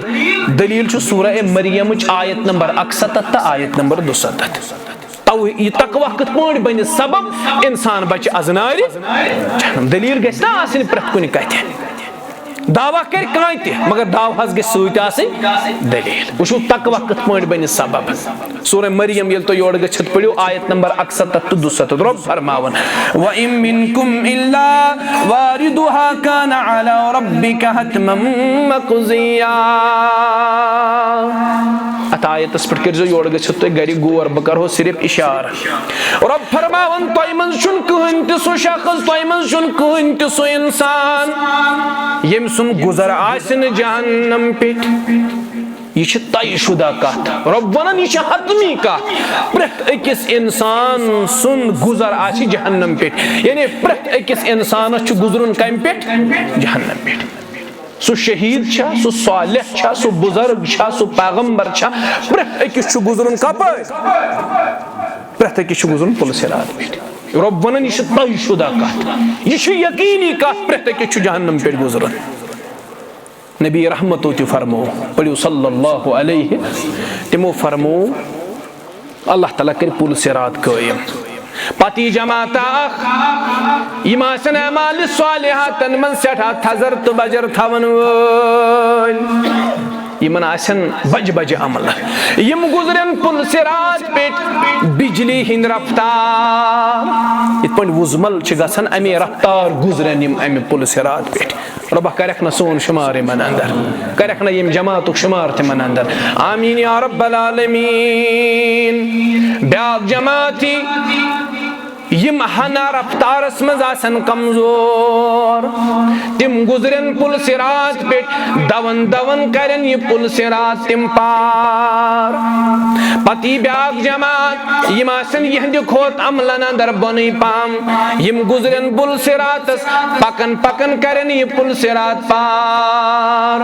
دلیل چھُ سورہ مریمٕچ آیت نمبر اکستتھ تہٕ آیت نمبر دُستتھ۔ تو یہِ تقویٰ کِتھ پٲٹھۍ بنہِ سبب انسان بچہِ از نارِ جہنم؟ دلیل گژھِ نا آسٕنۍ پرٛٮ۪تھ کُنہِ کتھِ۔ دعویٰ کرِ کانٛہہ تہِ، مگر دعویٰ ہس گژھِ سۭتۍ آسٕنۍ دلیل۔ وٕچھِو تقویٰ کِتھ پٲٹھۍ بنہِ سبب۔ سورہ مریم ییٚلہِ تُہۍ یورٕ گٔژھِتھ پٔرِو آیت نمبر اکستتھ تہٕ دُستتھ، رۄب فرماوان، "وَإِن مِّنكُمْ إِلَّا وَارِدُهَا كَانَ عَلَى رَبِّكَ حَتْمًا مَّقْضِيًّا۔" اتھ آیتس پٮ۪ٹھ کٔرۍزیو یورٕ گٔژھِتھ تُہۍ گرِ غور، بہٕ کرہو صرف اشارٕ۔ رۄب فرماوان، تۄہہِ منٛز چھُنہٕ کٕہٕنۍ تہِ سُہ شخص، تۄہہِ منٛز چھُنہٕ کٕہٕنۍ تہِ سُہ انسان، ییٚمۍ سُنٛد گُزر آسہِ نہٕ جہنم پٮ۪ٹھ۔ یہِ چھِ طے شدہ کتھ۔ رۄب ونان، یہِ چھِ حتمی کتھ۔ پرٛٮ۪تھ أکِس انسان سُنٛد گُزر آسہِ جہنم پٮ۪ٹھ۔ یعنی پرٛٮ۪تھ أکِس انسانس چھُ گُزرُن کمہِ پٮ۪ٹھ؟ جہنم پٮ۪ٹھ۔ سُہ شہید چھا، سُہ صالح چھا، سُہ بزرگ چھا، سُہ پیغمبر چھا، پرٛٮ۪تھ أکِس چھُ گُزرُن کپٲرۍ؟ پرٛٮ۪تھ أکِس چھُ گُزرُن پُلہِ صراط پٮ۪ٹھ۔ رۄب ونان، یہِ چھِ طے شدہ کتھ، یہِ چھِ یقینی کتھ، پرٛٮ۪تھ أکِس چھُ جہنم پٮ۪ٹھ گُزرُن۔ نبی رحمتو تہِ فرمو، پٔرِو صلی اللہ علیہ، تِمو فرمو، اللہ تعالیٰ کٔرِ پُل صراط قٲیِم۔ پتہٕ یی جماعت اکھ، یِم آسن اعمال صالحاتن منٛز سٮ۪ٹھاہ تھزر تہٕ بجر تھاون وٲلۍ۔ یِمن آسن بجہِ بجہِ عمل۔ یِم گُزرن پُل صراط پٮ۪ٹھ بجلی ہٕنٛدۍ رفتار۔ یِتھ پٲٹھۍ وُزمل چھِ گژھان، اَمے رفتار گُزرن یِم اَمہِ پُل صراط پٮ۪ٹھ۔ رۄبہ کرکھ نہ سون شمار یِمن اندر، کرکھ نہ یِم جماعتُک شمار تِمن اندر۔ آمین یا رب العالمین۔ بیاکھ جماعت یی، یِم ہنا رفتارس منٛز آسن کمزور، تِم گُزرن پُل صراط پٮ۪ٹھ، دون دون کرن یہِ پُل صراط تِم پار۔ پتہٕ یی بیاکھ جماعت، یِم آسن یِہنٛدِ کھۄتہٕ عملن اندر بۄنٕے پہم، یِم گُزرن پُل صراطس، پکان پکان کرن یہِ پُل صراط پار۔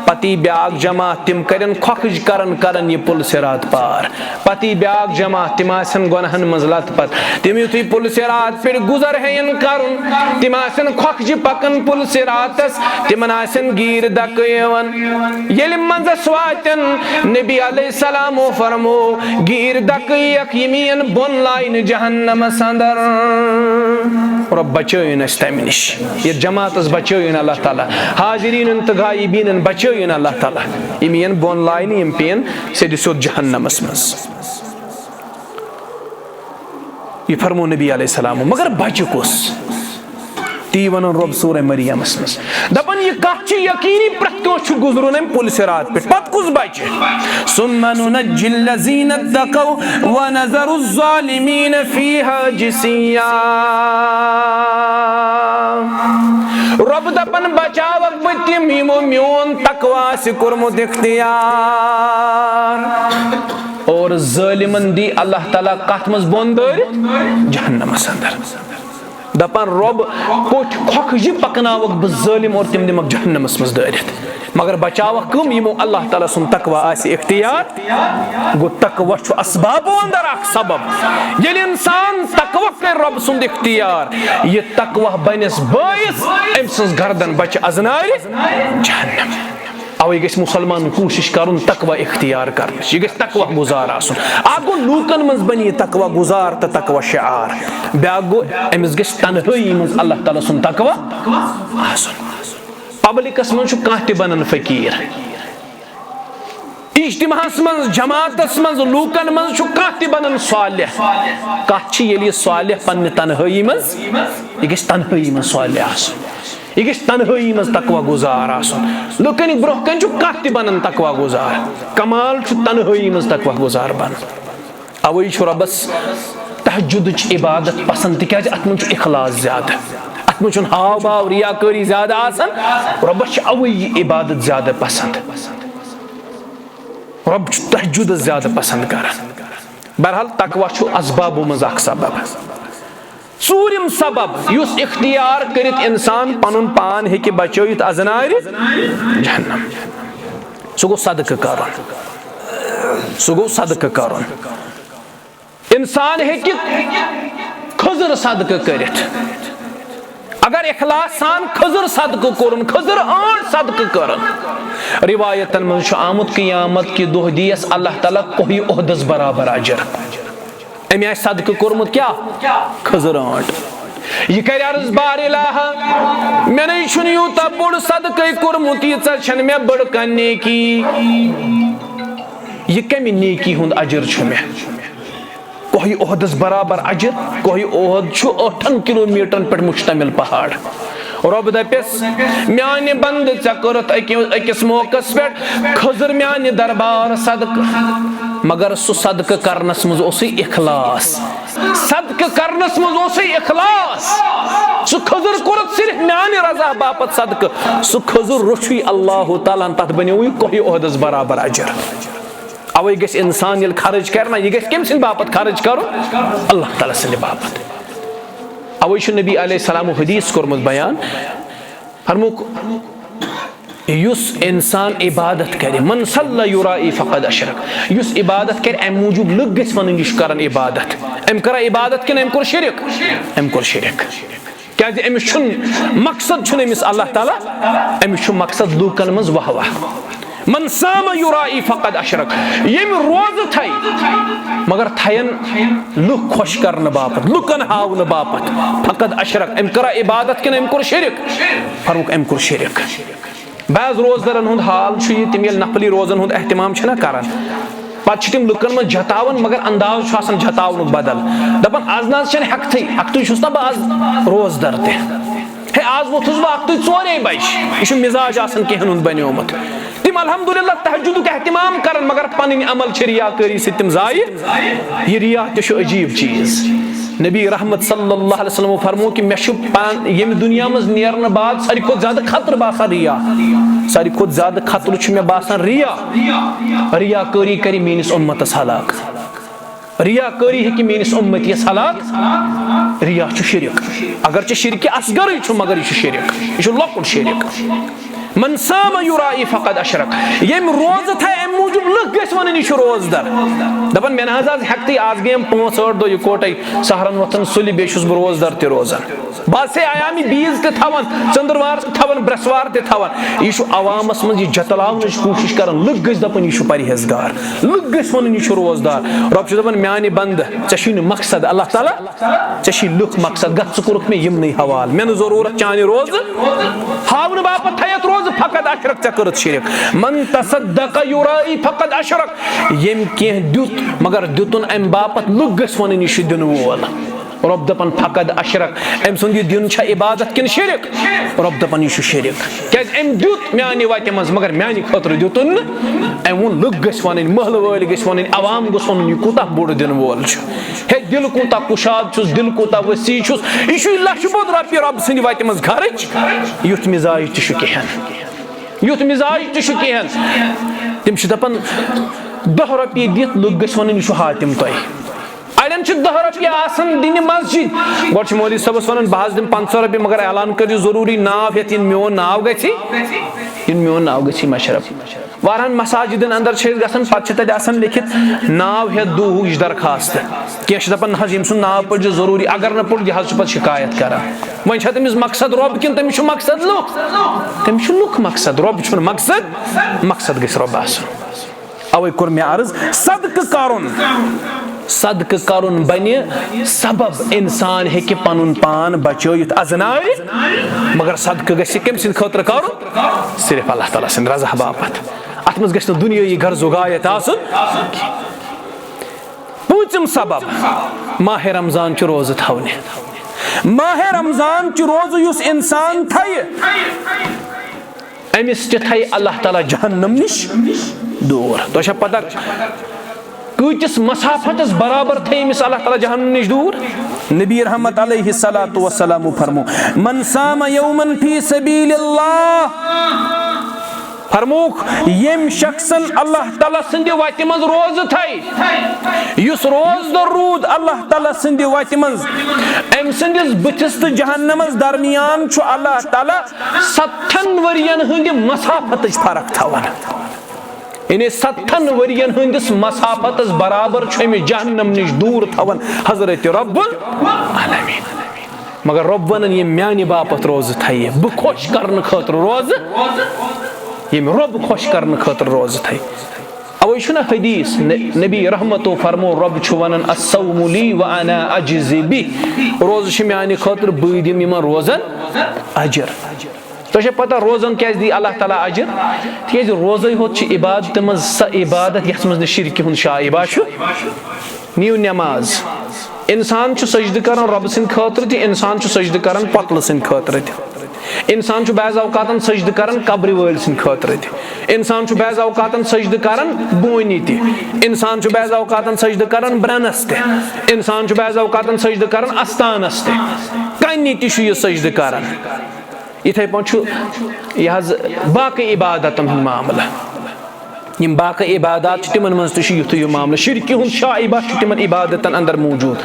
پتہٕ یی بیاکھ جماعت، تِم کرن کھۄکھٕج کران کران یہِ پُل صراط پار۔ پتہٕ یی بیاکھ جماعت، تِم آسن گۄناہن منٛز لت پت۔ تِم یُتھُے پُل صراط پٮ۪ٹھ گُزر ہیٚین کرُن، تِم آسن کھۄکھجہِ پکان پُل صراطس، تِمن آسن گیٖرۍ دکہٕ یِوان۔ ییٚلہِ منٛزس واتن، نبی علیہ السلامو فرمو، گیٖرۍ دکہٕ یِیَکھ، یِم یِن بۄن لاینہٕ جہنمس اندر۔ رۄب بچٲیِن اسہِ تمہِ نِش۔ یتھ جماعتس بچٲیِن اللہ تعالیٰ، حاضریٖنن تہٕ غایبیٖنن بچٲیِن اللہ تعالیٰ۔ یِم یِن بۄن لاینہٕ، یِم پیٚن سیٚدِ سیوٚد جہنمس منٛز۔ یہِ فرمو نبی علیہ السلام، مگر بچہِ کُس؟ تی ونان رۄب سورہ مریمس منٛز، دپان، یہِ کتھ چھِ یقینی، پرٛٮ۪تھ کٲنٛسہِ چھُ گُزرُن امہِ پُلہِ صراط پٮ۪ٹھ۔ پتہٕ کُس بچہِ؟ ثم ننجی الذین اتقوا ونذر الظالمین فیہا جثیا۔ رۄب دپان، بچاوکھ بہٕ تِم، یِمو میون تقوی آسہِ کوٚرمُت اختیار۔ اور ظٲلمن دی اللہ تعالیٰ کتھ منٛز بۄن دٲرِتھ؟ جہنمس اندر۔ دپان، رۄب، کوٚٹھۍ کھۄکھ یہِ پکناوکھ بہٕ ظٲلم اور تِم دِمکھ جہنمس منٛز دٲرِتھ۔ مگر بچاوکھ کٕم؟ یِمو اللہ تعالیٰ سُنٛد تقوی آسہِ اختیار۔ گوٚو، تقوی چھُ اسبابو اندر اکھ سبب۔ ییٚلہِ انسان تقوی کرِ رۄب سُنٛد اختیار، یہِ تقوی بنٮ۪س بٲعث أمۍ سٕنٛز گردن بچہِ از نارِ جہنم۔ اوے گژھِ مسلمان کوٗشش کرُن تقوی اختیار کرنٕچ۔ یہِ گژھِ تقوی گُزار آسُن۔ اکھ گوٚو لوٗکن منٛز بنہِ یہِ تقوی گُزار تہٕ تقوی شعار۔ بیاکھ گوٚو أمِس گژھِ تنہٲیی منٛز اللہ تعالیٰ سُنٛد تقوی آسُن۔ پبلکس منٛز چھُ کانٛہہ تہِ بنان فقیٖر۔ اجتماعس منٛز، جماعتس منٛز، لوٗکن منٛز چھُ کانٛہہ تہِ بنان صالح۔ کتھ چھِ ییٚلہِ یہِ صالح پننہِ تنہٲیی منٛز، یہِ گژھِ تنہٲیی منٛز صالح آسُن۔ یہِ گژھِ تنہٲیی منٛز تقوی گُزار آسُن۔ لُکن برونٛہہ کنہِ چھُ کانٛہہ تہِ بنان تقوی گُزار۔ کمال چھُ تنہٲیی منٛز تقوی گُزار بنُن۔ اوے چھُ رۄبس تہجدٕچ عبادت پسند، تِکیازِ اتھ منٛز چھُ اخلاص زیادٕ، اتھ منٛز چھُنہٕ ہاو باو، ریاکٲری زیادٕ آسان۔ رۄبس چھِ اوے یہِ عبادت زیادٕ پسند۔ رۄب چھُ تہجدس زیادٕ پسند کران۔ بہرحال، تقوی چھُ اسبابو منٛز اکھ سبب۔ ژوٗرِم سبب، یُس اختیار کٔرِتھ انسان پنُن پان ہیٚکہِ بچٲوِتھ از نارِ جہنم، سُہ گوٚو صدقہٕ کرُن۔ سُہ گوٚو صدقہٕ کرُن۔ انسان ہیٚکہِ کھٔزٕر صدقہٕ کٔرِتھ۔ اگر اخلاص سان کھٔزٕر صدقہٕ کوٚرُن، کھٔزٕر آنٛٹ صدقہٕ کٔرٕن، روایتن منٛز چھُ آمُت، قیامت کہِ دۄہ دِیَس اللہ تعالیٰ کوہِ احدس برابر اجر۔ أمۍ آسہِ صدقہٕ کوٚرمُت کیٛاہ؟ کھٔزٕر آنٛٹ۔ یہِ کرِ عرض، بار الہ، مےٚ نے چھُنہٕ یوٗتاہ بوٚڑ صدقے کوٚرمُت، ییٖژاہ چھَنہٕ مےٚ بٔڑ کانٛہہ نیکی۔ یہِ کَمہِ نیکی ہُنٛد اجر چھُ مےٚ؟ کوہِ احدس برابر اجر۔ کوہِ احد چھُ ٲٹھن کلومیٹرن پٮ۪ٹھ مشتمل پہاڑ۔ رۄب دپٮ۪س، میانہِ بندٕ، ژےٚ کٔرٕتھ أکِس، أکِس موقعس پٮ۪ٹھ کھٔزٕر میانہِ دربار صدقہٕ، مگر سُہ صدقہٕ کرنس منٛز اوسُے اخلاص۔ صدقہٕ کرنس منٛز اوسُے اخلاص۔ سُہ کھٔزٕر کوٚرُتھ صرف میانہِ رضا باپتھ صدقہٕ۔ سُہ کھٔزٕر روٚچھُے اللہ تعالیٰ ہن، تتھ بنیووُے کوہِ احدس برابر اجر۔ اوے گژھِ انسان ییٚلہِ خرٕچ کرِ نا، یہِ گژھِ کٔمۍ سٕنٛدِ باپتھ خرٕچ کرُن؟ اللہ تعالیٰ سٕنٛدِ باپتھ۔ اوے چھُ نبی علیہ السلام حدیث کوٚرمُت بیان، فرمووُکھ، یُس انسان عبادت کرِ، من صلی یرائی فقد اشرک، یُس عبادت کرِ امہِ موٗجوٗب لُکھ گژھِ ونٕنۍ، یہِ چھُ کران عبادت، أمۍ کٔرا عبادت کِنہٕ أمۍ کوٚر شرک؟ أمۍ کوٚر شرک۔ کیازِ أمِس چھُنہٕ مقصد، چھُنہٕ أمِس اللہ تعالیٰ، أمِس چھُ مقصد لوٗکن منٛز واہ واہ۔ من صام یرائی فقد اشرک، ییٚمۍ روزٕ تھایہِ مگر تھاین لُکھ خۄش کرنہٕ باپتھ، لُکن ہاونہٕ باپتھ، فقد اشرک، أمۍ کٔرا عبادت کِنہٕ أمۍ کوٚر شرک؟ فرمووُکھ، أمۍ کوٚر شرک۔ بعض روزدرن ہُنٛد حال چھُ یہِ، تِم ییٚلہِ نفلی روزن ہُنٛد اہتمام چھِنہ کران، پتہٕ چھِ تِم لُکن منٛز جتاوان، مگر انداز چھُ آسان جتاونُک بدل۔ دپان، از نہ حظ چھنہٕ ہٮ۪کتھٕے، ہٮ۪کتھٕے چھُس نہ بہٕ از روزدر تہِ۔ ہے، از ووٚتھُس بہٕ اکھتُے ژورے بجہِ۔ یہِ چھُ مزاج آسان کینٛہہ ہُنٛد بنیومُت۔ تِم الحمدللہ تہجدُک اہتمام کران، مگر پنٕنۍ عمل چھِ ریاکٲری سۭتۍ تِم ضایع۔ یہِ ریا تہِ چھُ عجیب چیٖز۔ نبی رحمت صلی اللہ علیہ وسلم فرموو کہِ مےٚ چھُ پان-، ییٚمہِ دُنیا منٛز نیرنہٕ بعد ساروی کھۄتہٕ زیادٕ خطرٕ باسان ریا۔ ساروی کھۄتہٕ زیادٕ خطرٕ چھُ مےٚ باسان ریا۔ ریاکٲری کرِ میٲنِس اُمتس ہلاک۔ ریاکٲری ہیٚکہِ میٲنِس اُمتیس ہلاک۔ ریا چھُ شرک۔ اگرچہِ شرکہِ اصغرٕے چھُ، مگر یہِ چھُ شرک۔ یہِ چھُ لۄکُٹ شرک۔ من صام یرائی فقد اشرک۔ ییٚمۍ روزٕ تھایہِ، امہِ موٗجوٗب لُکھ گژھِ ونٕنۍ، یہِ چھُ روزدر۔ دپان، مےٚ نہ حظ آز ہٮ۪کتھٕے، آز گٔیم پانٛژھ ٲٹھ دۄہ یِکوٹے سحرن وۄتھان سُلہِ، بیٚیہِ چھُس بہٕ روزدر تہِ روزان۔ بہٕ آسے ایامِ بیٖز تہِ تھاوان، ژٔنٛدٕروار تہِ تھاوان، برٛٮ۪سوار تہِ تھاوان۔ یہِ چھُ عوامس منٛز یہِ جتلاونٕچ کوٗشش کران۔ لُکھ گٔژھۍ دپٕنۍ، یہِ چھُ پرہیزگار۔ لُکھ گٔژھۍ ونٕنۍ، یہِ چھُ روزدار۔ رۄب چھُ دپان، میانہِ بندٕ، ژےٚ چھُے نہٕ مقصد اللہ تعالیٰ، ژےٚ چھُے لُکھ مقصد، گژھ ژٕ کوٚرُکھ مےٚ یِمنٕے حوالہٕ، مےٚ نہٕ ضروٗرت چانہِ روزٕ ہاونہٕ باپتھ تھٲیتھ روزٕ، فقط اشرک، ژےٚ کٔرٕتھ شرک۔ من تصدق یرائی فقط اشرک، ییٚمۍ کینٛہہ دیُت مگر دیُتُن امہِ باپتھ لُکھ گٔژھۍ ونٕنۍ، یہِ چھُ دِنہٕ وول۔ رۄب دپان، فقد اشرک، أمۍ سُنٛد یہِ دیُن چھا عبادت کِنہٕ شرک؟ رۄب دپان، یہِ چھُ شرک۔ کیازِ أمۍ دیُت میانہِ وتہِ منٛز، مگر میانہِ خٲطرٕ دیُتُن نہٕ۔ أمۍ ووٚن، لُکھ گٔژھۍ ونٕنۍ، محلہٕ وٲلۍ گٔژھۍ ونٕنۍ، عوام گوٚژھ ونُن، یہِ کوٗتاہ بوٚڑ دِنہٕ وول چھُ۔ ہے، دِل کوٗتاہ کُشاد چھُس، دِل کوٗتاہ وسیع چھُس۔ یہِ چھُ لچھِ بوٚد رۄپیہِ رۄب سٕنٛدِ وتہِ منٛز خرٕچ۔ یُتھ مزاج تہِ چھُ کِہیٖنۍ۔ یُتھ مزاج تہِ چھُ کِہیٖنۍ۔ تِم چھِ دپان، دَہ رۄپیہِ دِتھ لُکھ گٔژھۍ ونٕنۍ، یہِ چھُ حاتم تۄہہِ۔ اڑٮ۪ن چھِ دَہ رۄپیہِ آسان دِنہِ مسجد۔ گۄڈٕ چھِ مولوی صٲبس ونان، بہٕ حظ دِمہٕ پنٛژاہ رۄپیہِ، مگر اعلان کٔرِو ضروٗری، ناو ہٮ۪تھ یِن میون ناو گژھِ، یِن میون ناو گژھِ مشرف۔ واریاہن مساجدن اندر چھِ أسۍ گژھان، پتہٕ چھِ تتہِ آسان لیکھِتھ ناو ہٮ۪تھ دُہٕچ درخواست۔ کینٛہہ چھِ دپان، نہ حظ، ییٚمۍ سُنٛد ناو پٔرۍزِ ضروٗری، اگر نہٕ پوٚر، یہِ حظ چھُ پتہٕ شکایت کران۔ وۄنۍ چھا تٔمِس مقصد رۄب کِنہٕ تٔمِس چھُ مقصد لُکھ؟ تٔمِس چھُ لُکھ مقصد، رۄب چھُنہٕ مقصد، مقصد گژھِ رۄب آسُن۔ اوے کوٚر مےٚ عرض، صدقہٕ کرُن، صدقہٕ کرُن بنہِ سبب، انسان ہیٚکہِ پنُن پان بچٲیِتھ از نارِ، مگر صدقہٕ گژھِ کٔمۍ سٕنٛدِ خٲطرٕ کرُن؟ صرف اللہ تعالیٰ سٕنٛدِ رضا باپتھ۔ اتھ منٛز گژھِ نہٕ دُنیٲیی غرض و غایت آسُن۔ پوٗنٛژِم سبب، ماہِ رمضان چہِ روزٕ تھاونہِ۔ ماہِ رمضان چہِ روزٕ یُس انسان تھایہِ، أمِس تہِ تھایہِ اللہ تعالیٰ جہنم نِش دوٗر۔ تۄہہِ چھا پتہ، کۭتِس مسافتس برابر تھایہِ أمِس اللہ تعالیٰ جہنم نِش دوٗر؟ نبی رحمت علیہ الصلوۃ والسلام فرمو، من صام یوما فی سبیل اللہ، فرمووُکھ، ییٚمۍ شخصن اللہ تعالیٰ سٕنٛدِ وتہِ منٛز روزٕ تھایہِ، یُس روزدر روٗد اللہ تعالیٰ سٕنٛدِ وتہِ منٛز، أمۍ سٕنٛدِس بٕتھِس تہٕ جہنمس درمیان چھُ اللہ تعالیٰ ستتھن ؤرین ہٕنٛدِ مسافتٕچ فرق تھاوان۔ یعنی ستتھن ؤرین ہٕنٛدِس مسافتس برابر چھُ أمِس جہنم نِش دوٗر تھاوان حضرت رب العالمین۔ مگر رۄب ونان، ییٚمۍ میانہِ باپتھ روزٕ تھایہِ، بہٕ خۄش کرنہٕ خٲطرٕ روزٕ، ییٚمۍ رۄب خۄش کرنہٕ خٲطرٕ روزٕ تھایہِ۔ اوے چھُنہ حدیث، ن-، نبی رحمتو فرمو، رۄب چھُ ونان، الصوم لی وانا اجزی بہ، روزٕ چھِ میانہِ خٲطرٕ، بٕے دِمہٕ یِمن روزن اجر۔ تۄہہِ چھا پتہ روزن کیازِ دی اللہ تعالیٰ اجر؟ تِکیازِ روزے ہوت چھِ عبادتہِ منٛز سۄ عبادت یتھ منٛز نہٕ شرکہِ ہُنٛد شائبہ چھُ۔ نِیِو نماز۔ انسان چھُ سجدٕ کران رۄبہٕ سٕنٛدِ خٲطرٕ تہِ، انسان چھُ سجدٕ کران پۄتلہٕ سٕنٛدِ خٲطرٕ تہِ۔ انسان چھُ بعض اوقاتن سجدٕ کران قبرِ وٲلۍ سٕنٛدِ خٲطرٕ تہِ۔ انسان چھُ بعض اوقاتن سجدٕ کران بونہِ تہِ۔ انسان چھُ بعض اوقاتن سجدٕ کران برنس تہِ۔ انسان چھُ بعض اوقاتن سجدٕ کران استانس تہِ۔ کنہِ تہِ چھُ یہِ سجدٕ کران۔ یِتھے پٲٹھۍ چھُ یہِ حظ باقٕے عبادتن ہُنٛد معاملہٕ۔ یِم باقٕے عبادات چھِ، تِمن منٛز تہِ چھُ یُتھُے یہِ معاملہٕ۔ شرکہِ ہُنٛد شائبہ چھُ تِمن عبادتن اندر موجود۔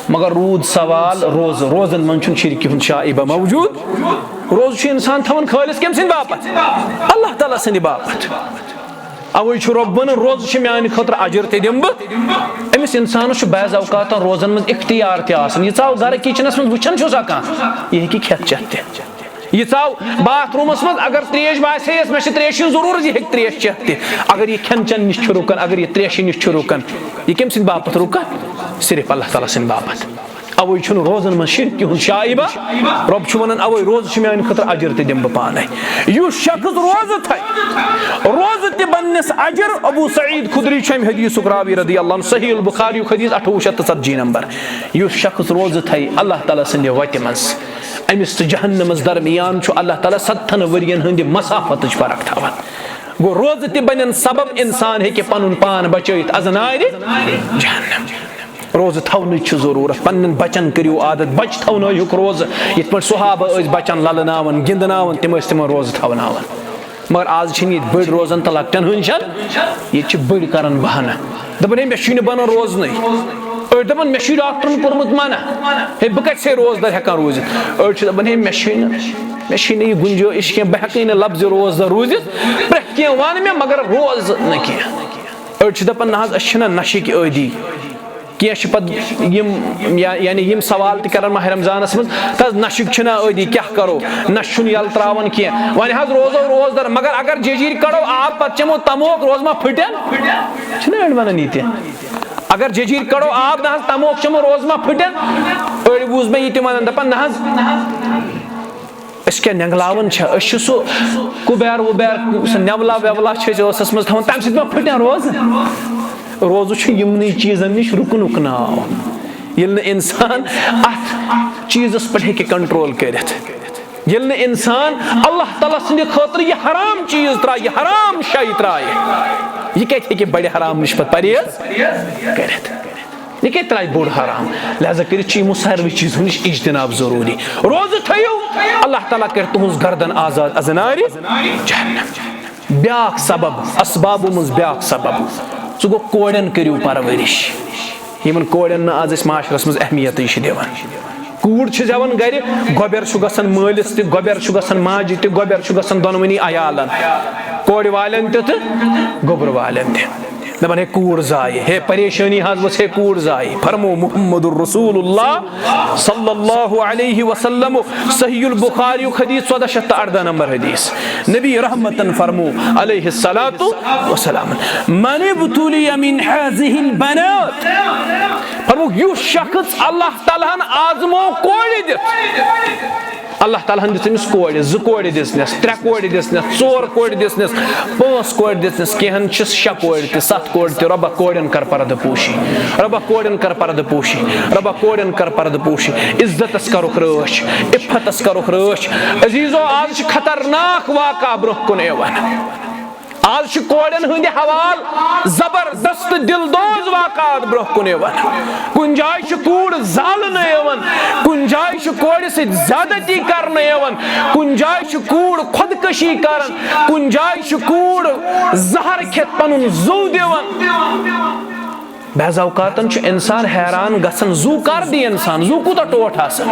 مگر روٗد سوال روزٕ، روزن منٛز چھُنہٕ شرکہِ ہُنٛد شائبہ موجود۔ روزٕ چھُ انسان تھاوان خٲلص کٔمۍ سٕنٛدِ باپتھ؟ اللہ تعالیٰ سٕنٛدِ باپتھ۔ اوے چھُ رۄب ونان، روزٕ چھِ میانہِ خٲطرٕ اجر تہِ دِمہٕ بہٕ۔ أمِس انسانس چھُ بعض اوقاتن روزن منٛز اختیار تہِ آسان۔ یہِ ژاو گرٕ کچنس منٛز، وٕچھان چھُسا کانٛہہ؟ یہِ ہیٚکہِ کھٮ۪تھ چٮ۪تھ تہِ۔ یہِ ژاو باتھ روٗمس منٛز، اگر تریش باسے یس، مےٚ چھِ تریشہِ ہٕنٛز ضروٗرت، یہِ ہیٚکہِ تریش چٮ۪تھ تہِ۔ اگر یہِ کھٮ۪ن چٮ۪ن نِش چھُ رُکان، اگر یہِ تریشہِ نِش چھُ رُکان، یہِ کٔمۍ سٕنٛدِ باپتھ رُکان؟ صرف اللہ تعالیٰ سٕنٛدِ باپتھ۔ اوے چھُنہٕ روزن منٛز شرکہِ ہُنٛد شائبہ۔ رۄب چھُ ونان، اوے روزٕ چھِ میانہِ خٲطرٕ اجر تہِ دِمہٕ بہٕ پانے۔ یُس شخص روزٕ تھایہِ، روزٕ تہِ بننس اجر۔ ابو سعید خدری چھُ امہِ حدیثُک راوی رضی اللہ عنہ، صحیح البخاری یُک حدیث اٹھووُہ شیٚتھ تہٕ ژتجی نمبر۔ یُس شخص روزٕ تھایہِ اللہ تعالیٰ سٕنٛدِ وتہِ منٛز، أمِس تہٕ جہنمس درمیان چھُ اللہ تعالیٰ ستتھن ؤرین ہٕنٛدِ مسافتٕچ فرق تھاوان۔ گوٚو، روزٕ تہِ بنن سبب، انسان ہیٚکہِ پنُن پان بچٲیِتھ از نارِ جہنم۔ روزٕ تھاونٕچ چھِ ضروٗرت، پننٮ۪ن بچن کٔرِو عادت، بچہٕ تھاونٲیہُکھ روزٕ، یِتھ پٲٹھۍ صحابہ ٲسۍ بچن للناوان، گِنٛدناوان، تِم ٲسۍ تِمن روزٕ تھاوناوان۔ مگر آز چھِنہٕ ییٚتہِ بٔڑۍ روزان تہٕ لۄکٹٮ۪ن ہٕنٛز چھَنہٕ، ییٚتہِ چھِ بٔڑۍ کران بہانہٕ، دَپان، ہے، مےٚ چھُے نہٕ بنان روزنٕے۔ أڑۍ دَپان، مےٚ چھُے ڈاکٹرن کوٚرمُت منع، ہے، بہٕ کَتہِ چھُسے روزدار ہٮ۪کان روٗزِتھ؟ أڑۍ چھِ دَپان، ہے، مےٚ چھُے نہٕ، مےٚ چھُے نہٕ یہِ گُنجٲیِش کینٛہہ، بہٕ ہٮ۪کٕے نہٕ لفظِ روزدار روٗزِتھ، پرٛٮ۪تھ کینٛہہ وَن مےٚ، مگر روزٕ نہٕ کینٛہہ۔ أڑۍ چھِ دَپان، نہ حظ، أسۍ چھِنہٕ نشٕکۍ عٲدی۔ کینٛہہ چھِ پتہٕ یِم، یا-، یعنی یِم سوال تہِ کران ماہِ رمضانس منٛز، تہٕ حظ نشٕکۍ چھِنہ عٲدی، کیٛاہ کرو؟ نشہٕ چھُنہٕ یَلہٕ ترٛاوان کینٛہہ۔ وۄنۍ حظ روزو روزدار، مگر اگر جیجیٖر کڑو آب، پتہٕ چٮ۪مو تموک، روزٕ ما پھٕٹن؟ چھِنہ أڑۍ ونان یہِ تہِ؟ اگر جیجیٖر کڑو آب، نہ حظ تموک چٮ۪مو، روزٕ ما پھٕٹن؟ أڑۍ بوٗز مےٚ یہِ تہِ ونان، دپان، نہ حظ، أسۍ کیٛاہ نٮ۪نٛگلاوان چھا؟ أسۍ چھِ سُہ کُبیر وُبیر، سُہ نٮ۪ولا وٮ۪ولا چھِ أسۍ ٲسَس منٛز تھاوان، تَمہِ سۭتۍ ما پھٕٹن روزٕ؟ روزٕ چھُ یِمنٕے چیٖزَن نِش رُکنُک ناو۔ ییٚلہِ نہٕ اِنسان اَتھ چیٖزَس پٮ۪ٹھ ہیٚکہِ control کٔرِتھ، ییٚلہِ نہٕ اِنسان اللہ تعالیٰ سٕنٛدِ خٲطرٕ یہِ حرام چیٖز ترٛایہِ، یہِ حرام شے ترٛایہِ، یہِ کَتہِ ہیٚکہِ بَڑِ حرام نِش پَتہٕ پرہیز کٔرِتھ؟ یہِ کیٛاہ ترٛایہِ بوٚڑ حرام؟ لہذا کٔرِتھ چھُ یِمو ساروٕے چیٖزو نِش اجتناب ضروٗری۔ روزٕ تھٲیِو، اللہ تعالیٰ کَرِ تُہٕنٛز گردن آزاد از نارِ جہنم۔ بیٛاکھ سبب، اسبابو منٛز بیٛاکھ سبب، سُہ گوٚو کورٮ۪ن کٔرِو پرورش۔ یِمن کورٮ۪ن نہٕ آز أسۍ معاشرس منٛز اہمیتٕے چھِ دِوان۔ کوٗر چھِ زٮ۪وان گرِ، گۄبٮ۪ر چھُ گژھان مٲلِس تہِ، گۄبٮ۪ر چھُ گژھان ماجہِ تہِ، گۄبٮ۪ر چھُ گژھان دۄنوٕنی عیالن۔ کورِ والٮ۪ن تہِ تہٕ گوٚبرٕ والٮ۪ن تہِ۔ دَپان، ہے کوٗر زایہِ، ہے پریشٲنی حظ ؤژھ، ہے کوٗر زایہِ۔ فرمو محمد رسول اللہ صلی اللہ علیہ وسلم، صحیح البخاری حدیث، ژۄدہ شیٚتھ تہٕ اَرداہ نمبر حدیث۔ نبی رحمتن فرمو علیہ الصلوۃ والسلام، من ابتلی من هذه البنات، فرمو یُس شخص اللہ تعالیٰ ہن آزمو کورِ دِتھ، اللہ تعالیٰ ہن دِژ أمِس کورِ، زٕ کورِ دِژنس، ترٛےٚ کورِ دِژنس، ژور کورِ دِژنس، پانٛژھ کورِ دِژنس، کینٛہن چھِس شےٚ کورِ تہِ، ستھ کورِ تہِ۔ رۄبا کورٮ۪ن کر پردٕ پوشی، رۄبا کورٮ۪ن کر پردٕ پوشی، رۄبا کورٮ۪ن کر پردٕ پوشی۔ عزتس کرُکھ رٲچھ، عفتس کرُکھ رٲچھ۔ عزیزو، آز چھِ خطرناک واقعہ برونٛہہ کُن یِوان۔ آز چھِ کورٮ۪ن ہٕنٛدِ حوالہٕ زبردست دلدوز واقعات برونٛہہ کُن یِوان۔ کُنہِ جایہِ چھِ کوٗر زالنہٕ یِوان، کُنہِ جایہِ چھِ کورِ سۭتۍ زیادتی کرنہٕ یِوان، کُنہِ جایہِ چھِ کوٗر خودکشی کران، کُنہِ جایہِ چھِ کوٗر زہر کھٮ۪تھ پنُن زُو دِوان۔ بعض اوقاتن چھُ انسان حیران گژھان، زُو کر دی انسان، زُو کوٗتاہ ٹوٹھ آسان،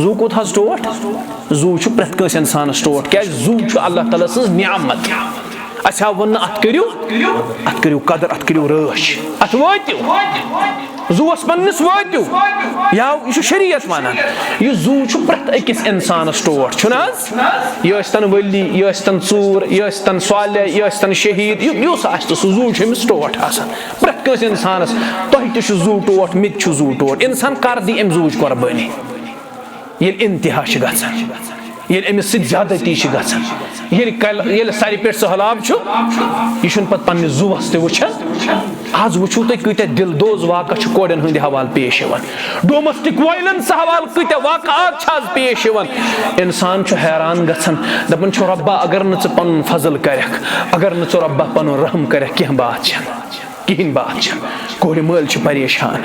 زُو کوٗت حظ ٹوٹھ؟ زُو چھُ پرٛٮ۪تھ کٲنٛسہِ انسانس ٹوٹھ، کیازِ زُو چھُ اللہ تعالیٰ سٕنٛز نعمت۔ اسہِ ہا ووٚن نہٕ اتھ کٔرِو، اتھ کٔرِو قدر، اتھ کٔرِو رٲچھ، اتھ وٲتِو۔ زُوَس پننِس وٲتِو۔ یا یہِ چھُ شریعت ونان، یہِ زُو چھُ پرٛٮ۪تھ أکِس انسانس ٹوٹھ، چھُنہٕ حظ؟ یہِ ٲسۍ تن ؤلی، یہِ ٲسۍ تن ژوٗر، یہِ ٲسۍ تن صالح، یہِ ٲسۍ تن شہیٖد، یہِ یُس آسہِ تہٕ سُہ زُو چھُ أمِس ٹوٹھ آسان۔ پرٛٮ۪تھ کٲنٛسہِ انسانس، تۄہہِ تہِ چھُ زُو ٹوٹھ، مےٚ تہِ چھُ زُو ٹوٹھ۔ انسان کر دی امہِ زُوٕچ قۄربٲنی؟ ییٚلہِ انتہا چھِ گژھان، ییٚلہِ أمِس سۭتۍ زیادتی چھِ گژھان، ییٚلہِ کل-، ییٚلہِ سرِ پٮ۪ٹھ سہلاب چھُ، یہِ چھُنہٕ پتہٕ پننِس زُوَس تہِ وٕچھان۔ آز وٕچھِو تُہۍ، کۭتیٛاہ دِل دوز واقعہٕ چھِ کورٮ۪ن ہٕنٛدِ حوالہٕ پیش یِوان، ڈومیسٹک وایلنس حوالہٕ کۭتیٛاہ واقعات چھِ آز پیش یِوان۔ انسان چھُ حیران گژھان، دپان چھُ، رۄبا، اگر نہٕ ژٕ پنُن فضل کرکھ، اگر نہٕ ژٕ، رۄبا، پنُن رحم کرکھ، کینٛہہ بات چھنہٕ، کہیٖنۍ بات چھنہٕ۔ کورِ مٲلۍ چھِ پریشان۔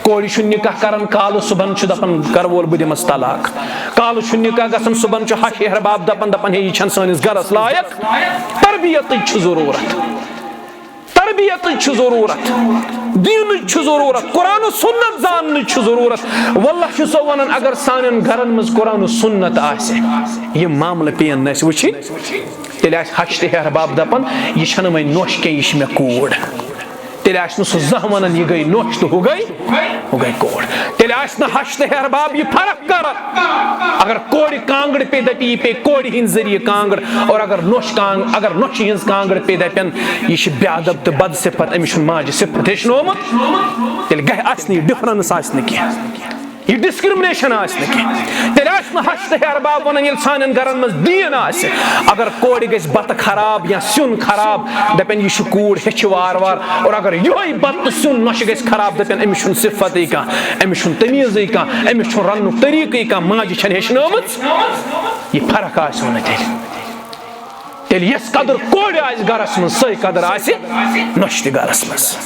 کورِ چھُ نکاح کران، کالہٕ صبحن چھُ دپان، گرٕ وول، بہٕ دِمس طلاق۔ کالہٕ چھُ نکاح گژھان، صبحن چھُ ہش ہیہر باب دپان، دپان، ہے، یہِ چھنہٕ سٲنِس گرس لایق۔ تربیتٕچ چھِ ضروٗرت، تربیتٕچ چھِ ضروٗرت، دیٖنٕچ چھِ ضروٗرت، قرآن و سنت زاننٕچ چھِ ضروٗرت۔ واللہ چھُ سو ونان، اگر سانٮ۪ن گرن منٛز قرآن و سنت آسہِ، یِم معاملہٕ پیٚین نہٕ اَسہِ وٕچھِنۍ، تیٚلہِ آسہِ ہش تہٕ ہیہر باب دپان، یہِ چھنہٕ وۄنۍ نوٚش کینٛہہ، یہِ چھِ مےٚ کوٗر۔ تیٚلہِ آسہِ نہٕ سُہ زانٛہہ ونان، یہِ گٔے نوٚش تہٕ ہُہ گٔے، ہُہ گٔے کوٗر۔ تیٚلہِ آسہِ نہٕ ہش تہٕ ہیہر باب یہِ فرق کران۔ اگر کورِ کانٛگٕر پیٚیہِ، دپہِ، یہِ پیٚیہِ کورِ ہٕنٛدِ ذٔریعہٕ کانٛگٕر، اور اگر نوٚش کانٛگ-، اگر نوٚشہِ ہٕنٛز کانٛگٕر پیٚیہِ، دپن، یہِ چھِ بے ادب تہٕ بد صفت، أمِس چھُنہٕ ماجہِ صفت ہیٚچھنومُت۔ تیٚلہِ گژھِ، آسہِ نہٕ یہِ ڈفرنس، آسہِ نہٕ کینٛہہ۔ یہِ ڈسکرمنیشن آسہِ نہٕ کینٛہہ۔ تیٚلہِ آسہِ نہٕ ہش تہٕ ہیہر باب ونان، ییٚلہِ سانٮ۪ن گرن منٛز دیٖن آسہِ۔ اگر کورِ گژھِ بتہٕ خراب یا سیُن خراب، دپن، یہِ چھِ کوٗر، ہیٚچھِ وار وار۔ اور اگر یِہوٚے بتہٕ تہٕ سیُن نۄشہِ گژھِ خراب، دپن، أمِس چھُنہٕ صفتے کانٛہہ، أمِس چھُنہٕ تمیٖزٕے کانٛہہ، أمِس چھُنہٕ رننُک طریٖقٕے کانٛہہ، ماجہِ چھَنہٕ ہیٚچھنٲومٕژ۔ یہِ فرق آسہِ نہٕ تیٚلہِ۔ تیٚلہِ یۄس قدر کورِ آسہِ گرس منٛز، سۄے قدر آسہِ نۄشہِ تہِ گرس منٛز۔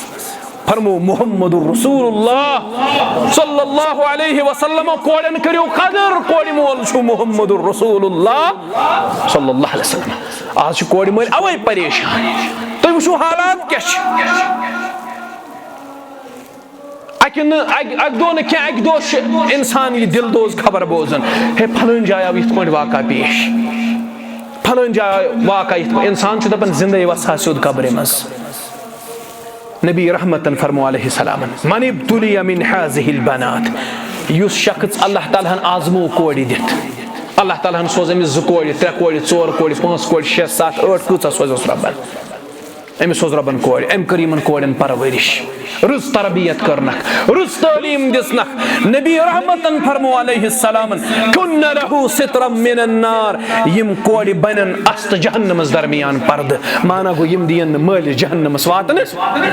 فرمو محمد رسول اللہ صلی اللہ علیہ وسلم، کورٮ۪ن کٔرِو قدر، کورِ مول چھُ محمد رسول اللہ صلی اللہ علیہ وسلم۔ آز چھِ کورِ مٲلۍ اوے پریشان۔ تُہۍ وٕچھِو حالات کیٛاہ چھِ۔ اَکہِ نہٕ، اَکہِ، اَکہِ دۄہ نہٕ کینٛہہ، اَکہِ دۄہ چھُ اِنسان یہِ دِل دوز خبر بوزان، ہے، پھلٲنۍ جایہِ آو یِتھ پٲٹھۍ واقعہ پیش، پھلٲنۍ جایہِ آو واقعہ یِتھ پٲٹھۍ۔ اِنسان چھُ دَپان، زِندَے وَسہٕ ہا سیوٚد قبرِ منٛز۔ نبی رحمتن فرمو علیہ السلام، من ابتلی من هذه البنات، یُس شخص اللہ تعالیٰ ہن آزمو کورِ دِتھ، اللہ تعالیٰ ہن سوز أمِس زٕ کورِ، ترٛےٚ کورِ، ژور کورِ، پانٛژھ کورِ، شےٚ، ستھ، ٲٹھ، کۭژاہ سوزس رۄبن؟ أمِس سوز رۄبن کورِ، أمۍ کٔر یِمن کورٮ۪ن پرورش، رٕژ تربیت کٔرنکھ، رٕژ تعلیٖم دِژنکھ۔ نبی رحمتن فرمو علیہ السلام، کن لہ سترا من النار، یِم کورِ بنن است جہنمس درمیان پردٕ۔ معنی گوٚو، یِم دِین نہٕ مٲلِس جہنمس واتنس۔ یہِ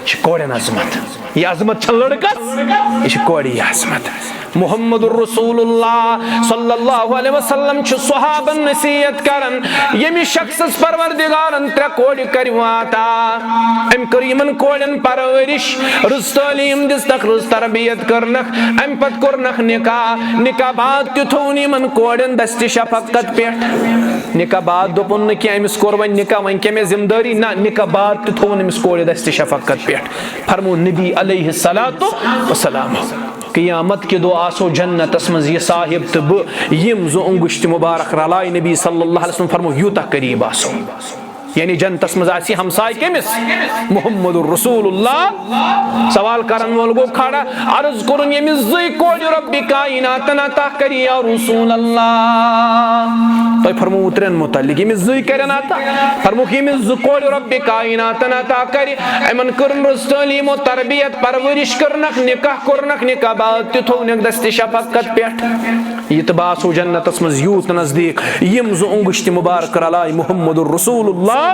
چھِ کورٮ۪ن عظمت۔ یہِ عظمت چھےٚ لڑکس، یہِ چھِ کورِ یہِ عظمت۔ محمد رسول اللہ صلی اللہ علیہ وسلم چھُ صحابن نصیحت کران، ییٚمہِ شخصس پروردگارن ترٛےٚ کورِ کٔرۍ عطا، أمۍ کٔر یِمن کورٮ۪ن پرورش، رٕژ تعلیٖم دِژنکھ، رٕژ تربیت کٔرنکھ، اَمہِ پتہٕ کوٚرنکھ نکاح۔ نکاح بعد تہِ تھوٚو نہٕ یِمن کورٮ۪ن دستِ شفقت پٮ۪ٹھ۔ نکاح بعد دوٚپُن نہٕ کینٛہہ، أمِس کوٚر وۄنۍ نکاح، وۄنۍ کیٛاہ مےٚ ذمہٕ دٲری؟ نہ، نکاح بعد تہِ تھوٚوُن أمِس کورِ دستِ شفقت پٮ۪ٹھ۔ فرمو نبی علیہ الصلوۃ والسلام۔ قیامت کہِ دۄہ آسو جنتس منٛز یہِ صاحب تہٕ بہٕ، یِم زٕ انگشت مبارک رلایہِ۔ نبی صلی اللہ علیہ وسلم فرمو، یوٗتاہ قریب آسو۔ یعنی جنتس منٛز آسہِ ہمسایہِ کٔمِس؟ محمد رسول اللہ۔ سوال کرن وول گوٚو کھڑا، عرض کوٚرُن، ییٚمِس زٕے کورِ رۄبِ کائناتن عطا کَرِ یا رسول اللہ۔ تۄہہِ فرمووُ ترٛٮ۪ن متعلق، ییٚمِس زٕے کَرن عطا۔ فرمووُکھ، ییٚمِس زٕ کورِ رۄبِ کائناتن عطا کَرِ، یِمن کٔرٕن رٕژ تعلیٖم و تربیت، پرورش کٔرنکھ، نکاح کوٚرنکھ، نکاح بعد تہِ تھوونکھ دستِ شفقت پٮ۪ٹھ۔ یہِ تہٕ بہٕ آسو جنتس منٛز یوٗت نزدیٖک، یِم زٕ انگشت مبارک رلایہِ محمد رسول اللہ۔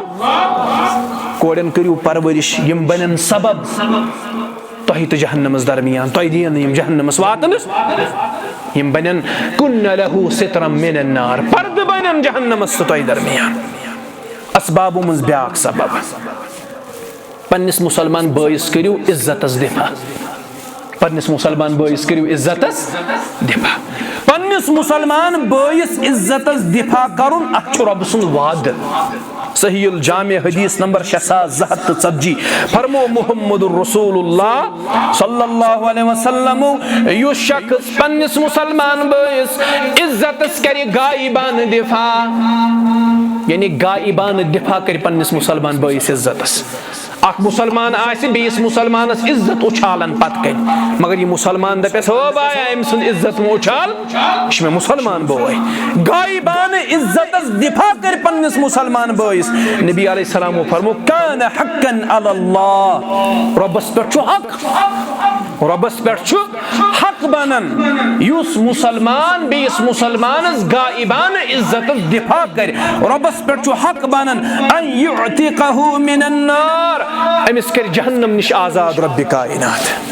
کورٮ۪ن کٔرِو پرورش، یِم بنن سبب تۄہہِ تہٕ جہنمس درمیان، تۄہہِ دِیِن نہٕ یِم جہنمس واتنس۔ یِم بنن کن لہ سترا من النار، پردٕ بنن جہنمس تہٕ تۄہہِ درمیان۔ اسبابو منٛز بیاکھ سبب، پننِس مسلمان بٲیِس کٔرِو عزتس دفاع۔ پننِس مسلمان بٲیِس کٔرِو عزتس دفاع۔ پننِس مسلمان بٲیِس عزتس دفاع کرُن، اتھ چھُ رۄبہٕ سُنٛد وعدٕ۔ صحیح الجامع حدیث نمبر شےٚ ساس زٕ ہتھ تہٕ ژتجی۔ فرمو محمد رسول اللہ صلی اللہ علیہ وسلم، یُس شخص پننِس مسلمان بٲیِس عزتس کرِ غائبانہٕ دفاع، یعنی غائبانہٕ دفاع کرِ پننِس مسلمان بٲیِس عزتس۔ اکھ مسلمان آسہِ بیٚیِس مسلمانس عزت اُچھالان پتہٕ کنہِ، مگر یہِ مسلمان دپٮ۪س، ہو بایا، أمۍ سُنٛد عزت مہٕ اُچھال، یہِ چھُ مےٚ مسلمان بوے۔ غائبانہٕ عزتس دفاع کرِ پننِس مسلمان بٲیِس۔ نبی علیہ السلامو فرمو، کان حقا علی اللہ، رۄبس پٮ۪ٹھ چھُ حق، رۄبس پٮ۪ٹھ چھُ حق بنان، یُس مسلمان بیٚیِس مسلمانس غائبانہٕ عزتس دفاع کرِ، رۄبس پٮ۪ٹھ چھُ حق بنان، ان یعتقہ من النار، أمِس کرِ جہنم نِش آزاد رۄبِ کائنات۔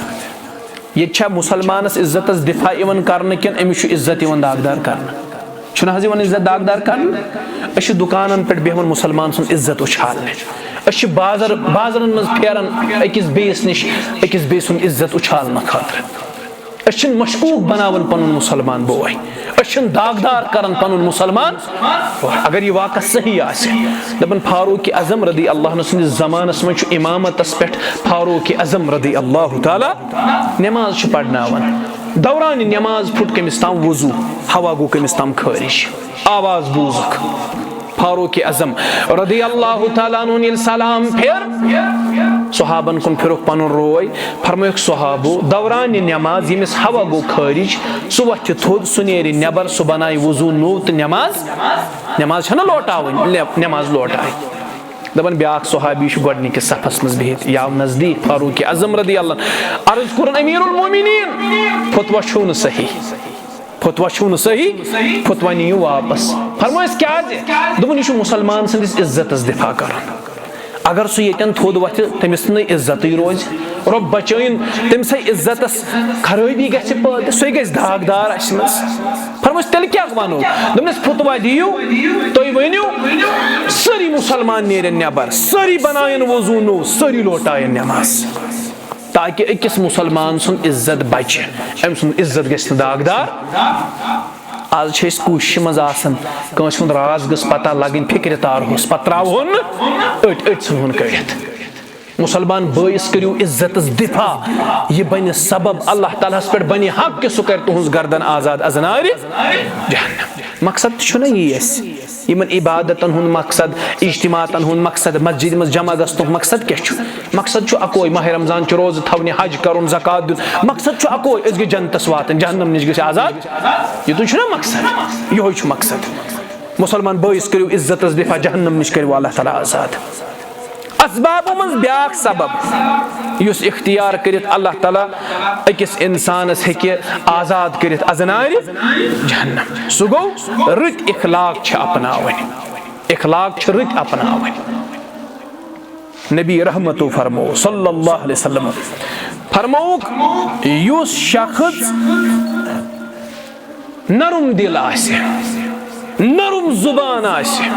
ییٚتہِ چھا مسلمانس عزتس دفاع یِوان کرنہٕ کِنہٕ أمِس چھُ عزت یِوان داغدار کرنہٕ؟ چھُنہٕ حظ یِوان عزت داغدار کرنہٕ؟ أسۍ چھِ دُکانن پٮ۪ٹھ بیہوان مسلمان سُنٛد عزت اُچھالنہِ، أسۍ چھِ بازر بازرن منٛز پھیران أکِس بیٚیِس نِش، أکِس بیٚیہِ سُنٛد عزت اُچھالنہٕ خٲطرٕ۔ أسۍ چھِنہٕ مشکوک بناوان پنُن مسلمان بوے، أسۍ چھِنہٕ داغدار کران پنُن مسلمان بوے۔ اگر یہِ واقعہ صحیح آسہِ، دپان فاروق اعظم رضی اللہ عنہ سٕنٛدِس زمانس منٛز چھُ امامتس پٮ۪ٹھ فاروق اعظم رضی اللہ تعالیٰ نماز چھُ پرناوان۔ دوران نماز پھُٹ کٔمِس تام وضو، ہوا گوٚو کٔمِس تام خٲرج، آواز بوٗزُکھ۔ فاروق اعظم رضی اللہ تعالیٰ عنہ ییٚلہِ سلام پھِر، صحابن کُن پھِرُکھ پنُن روے، فرمٲیُکھ صحابو، دوران نماز ییٚمِس ہوا گوٚو خٲرج، سُہ وۄتھِ تھوٚد، سُہ نیرِ نٮ۪بر، سُہ بنایہِ وضو نوٚو تہٕ نماز، نماز چھنہ لوٹاوٕنۍ، نہ-، نماز لوٹایہِ۔ دپان بیاکھ صحابی چھُ گۄڈٕنِکِس صفس منٛز بِہِتھ، یہِ آو نزدیٖک فاروق اعظم رضی اللہ عنہ۔ عرض کوٚرُن، امیر المومنین، فتویٰ چھُو نہٕ صحیح، فتویٰ چھُو نہٕ صحیح، فتویٰ نِیِو واپس۔ فرمٲیِس کیازِ؟ دوٚپُن، یہِ چھُ مسلمان سٕنٛدِس عزتس دفاع کران۔ اگر سُہ ییٚتٮ۪ن تھوٚد وۄتھِ، تٔمِس نہٕ عزتٕے روزِ، رۄب بچٲیِن، تٔمۍ سٕے عزتس خرٲبی گژھِ پٲدٕ، سُے گژھِ داغدار اسہِ منٛز۔ فرمٲیِس، تیٚلہِ کیٛاہ وَنو؟ دوٚپنَس، فتویٰ دِیِو، تُہۍ ؤنِو، سٲری مُسلمان نیرن نٮ۪بر، سٲری بناون وضوٗ نوٚو، سٲری لوٹاون نٮ۪ماز، تاکہِ أکِس مُسلمان سُنٛد عزت بچہِ، أمۍ سُنٛد عزت گژھِ نہٕ داغدار۔ آز چھِ أسۍ کوٗششہِ منٛز آسان، کٲنٛسہِ ہُنٛد راز گٔژھ پتہ لگٕنۍ، فِکرِ تارہوس، پتہٕ ترٛاوہون نہٕ أٹۍ، أٹۍ ژھٕنہون کٔڑِتھ۔ مُسلمان بٲیِس کٔرِو عزتس دفاع، یہِ بنہِ سبب اللہ تعالیٰ ہس پٮ۪ٹھ بنہِ حق کہِ سُہ کرِ تُہنٛز گردن آزاد از نارِ جہنم۔ مقصد تہِ چھُنہ یی اَسہِ، یِمن عبادتن ہُنٛد مقصد، اجتماعاتن ہُنٛد مقصد، مسجدِ منٛز جمع گژھنُک مقصد کیٛاہ چھُ؟ مقصد چھُ اکوے، ماہِ رمضان چھُ، روزٕ تھاونہِ، حج کرُن، زکوٰۃ دیُن، مقصد چھُ اکوے، أسۍ گٔژھۍ جنتس واتٕنۍ، جہنم نِش گٔژھۍ آزاد۔ یِتُے چھُنہ مقصد؟ یِہوٚے چھُ مقصد۔ مُسلمان بٲیِس کٔرِو عزتس دفاع، جہنم نِش کٔرِو اللہ تعالیٰ آزاد۔ اسبابو منٛز بیاکھ سبب یُس اختیار کٔرِتھ اللہ تعالیٰ أکِس انسانس ہیٚکہِ آزاد کٔرِتھ از نارِ جہنم، سُہ گوٚو رٕتۍ اخلاق چھِ اپناوٕنۍ۔ اخلاق چھِ رٕتۍ اپناوٕنۍ۔ نبی رحمتو فرمو صلی اللہ علیہ وسلم فرمووُکھ، یُس شخص نرم دل آسہِ، نرم زبان آسہِ،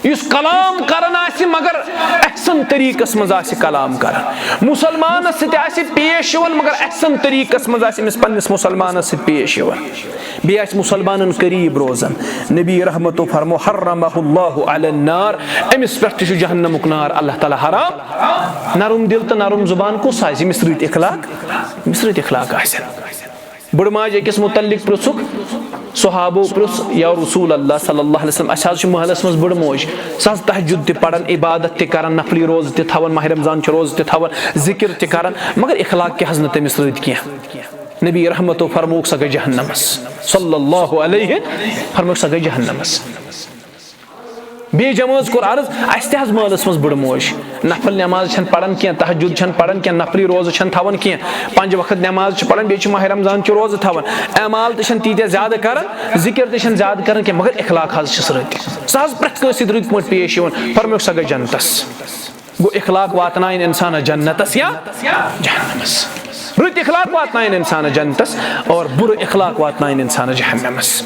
یُس کلام کران آسہِ مگر احسن طریقس منٛز آسہِ کلام کران، مسلمانس سۭتۍ آسہِ پیش یِوان مگر احسن طریقس منٛز آسہِ أمِس پننِس مسلمانس سۭتۍ پیش یِوان، بیٚیہِ آسہِ مسلمانن قریب روزان۔ نبی رحمتو فرمو، حرمہ اللہ علی النار، أمِس پٮ۪ٹھ تہِ چھُ جہنمُک نار اللہ تعالیٰ حرام۔ نرم دل تہٕ نرم زبان کُس آسہِ؟ ییٚمِس رٕتۍ اخلاق، ییٚمِس رٕتۍ اخلاق آسن۔ بٕڑٕ ماجہِ أکِس مُتعلِق پرٛژھُکھ، صحابو پرٛژھ، یا رسول اللہ صلی اللہ علیہ وسلم، اَسہِ حظ چھِ محلَس منٛز بٕڑٕ موج، سۄ حظ تہجد تہِ پَران، عبادت تہِ کَران، نفلی روزٕ تہِ تھاوان، ماہِ رمضان چھِ روزٕ تہِ تھاوان، ذِکِر تہِ کَران، مگر اخلاق کیٛاہ حظ نہٕ تٔمِس رٕتۍ کینٛہہ۔ نبی رحمتو فرمووُکھ، سۄ گٔے جہنمَس۔ صلی اللہ علیہ، فرمووُکھ، سۄ گٔے جہنمَس۔ بیٚیہِ جمٲژ کوٚر عرض، اَسہِ تہِ حظ محلَس منٛز بٕڑٕ موج، نفل نماز چھَنہٕ پَران کینٛہہ، تہجد چھَنہٕ پَران کینٛہہ، نفلی روزٕ چھَنہٕ تھاوان کینٛہہ، پنٛجہِ وقت نماز چھِ پَران، بیٚیہِ چھِ ماہِ رمضان چہِ روزٕ تھاوان، اعمال تہِ چھَنہٕ تیٖتیٛاہ زیادٕ کَران، ذِکِر تہِ چھَنہٕ زیادٕ کَران کینٛہہ، مگر اخلاق حظ چھِس رٕتۍ۔ سۄ حظ پرٛٮ۪تھ کٲنٛسہِ سۭتۍ رٕتۍ پٲٹھۍ پیش یِوان، فرمووُکھ، سۄ گٔے جنتَس۔ گوٚو، اخلاق واتناین انسانس جنتس یا جہنمس۔ رٕتۍ اخلاق واتناین انسانس جنتس اور بُرٕ اخلاق واتناین انسانس جہنمس۔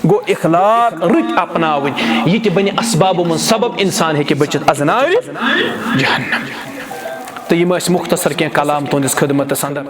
گوٚو، اخلاق رٕتۍ اپناوٕنۍ، یہِ تہِ بنہِ اسبابو منٛز سبب، انسان ہیٚکہِ بٔچِتھ از نارِ جہنم۔ تہٕ یِم ٲسۍ مختصر کینٛہہ کلام تُہنٛدِس خدمتس اندر۔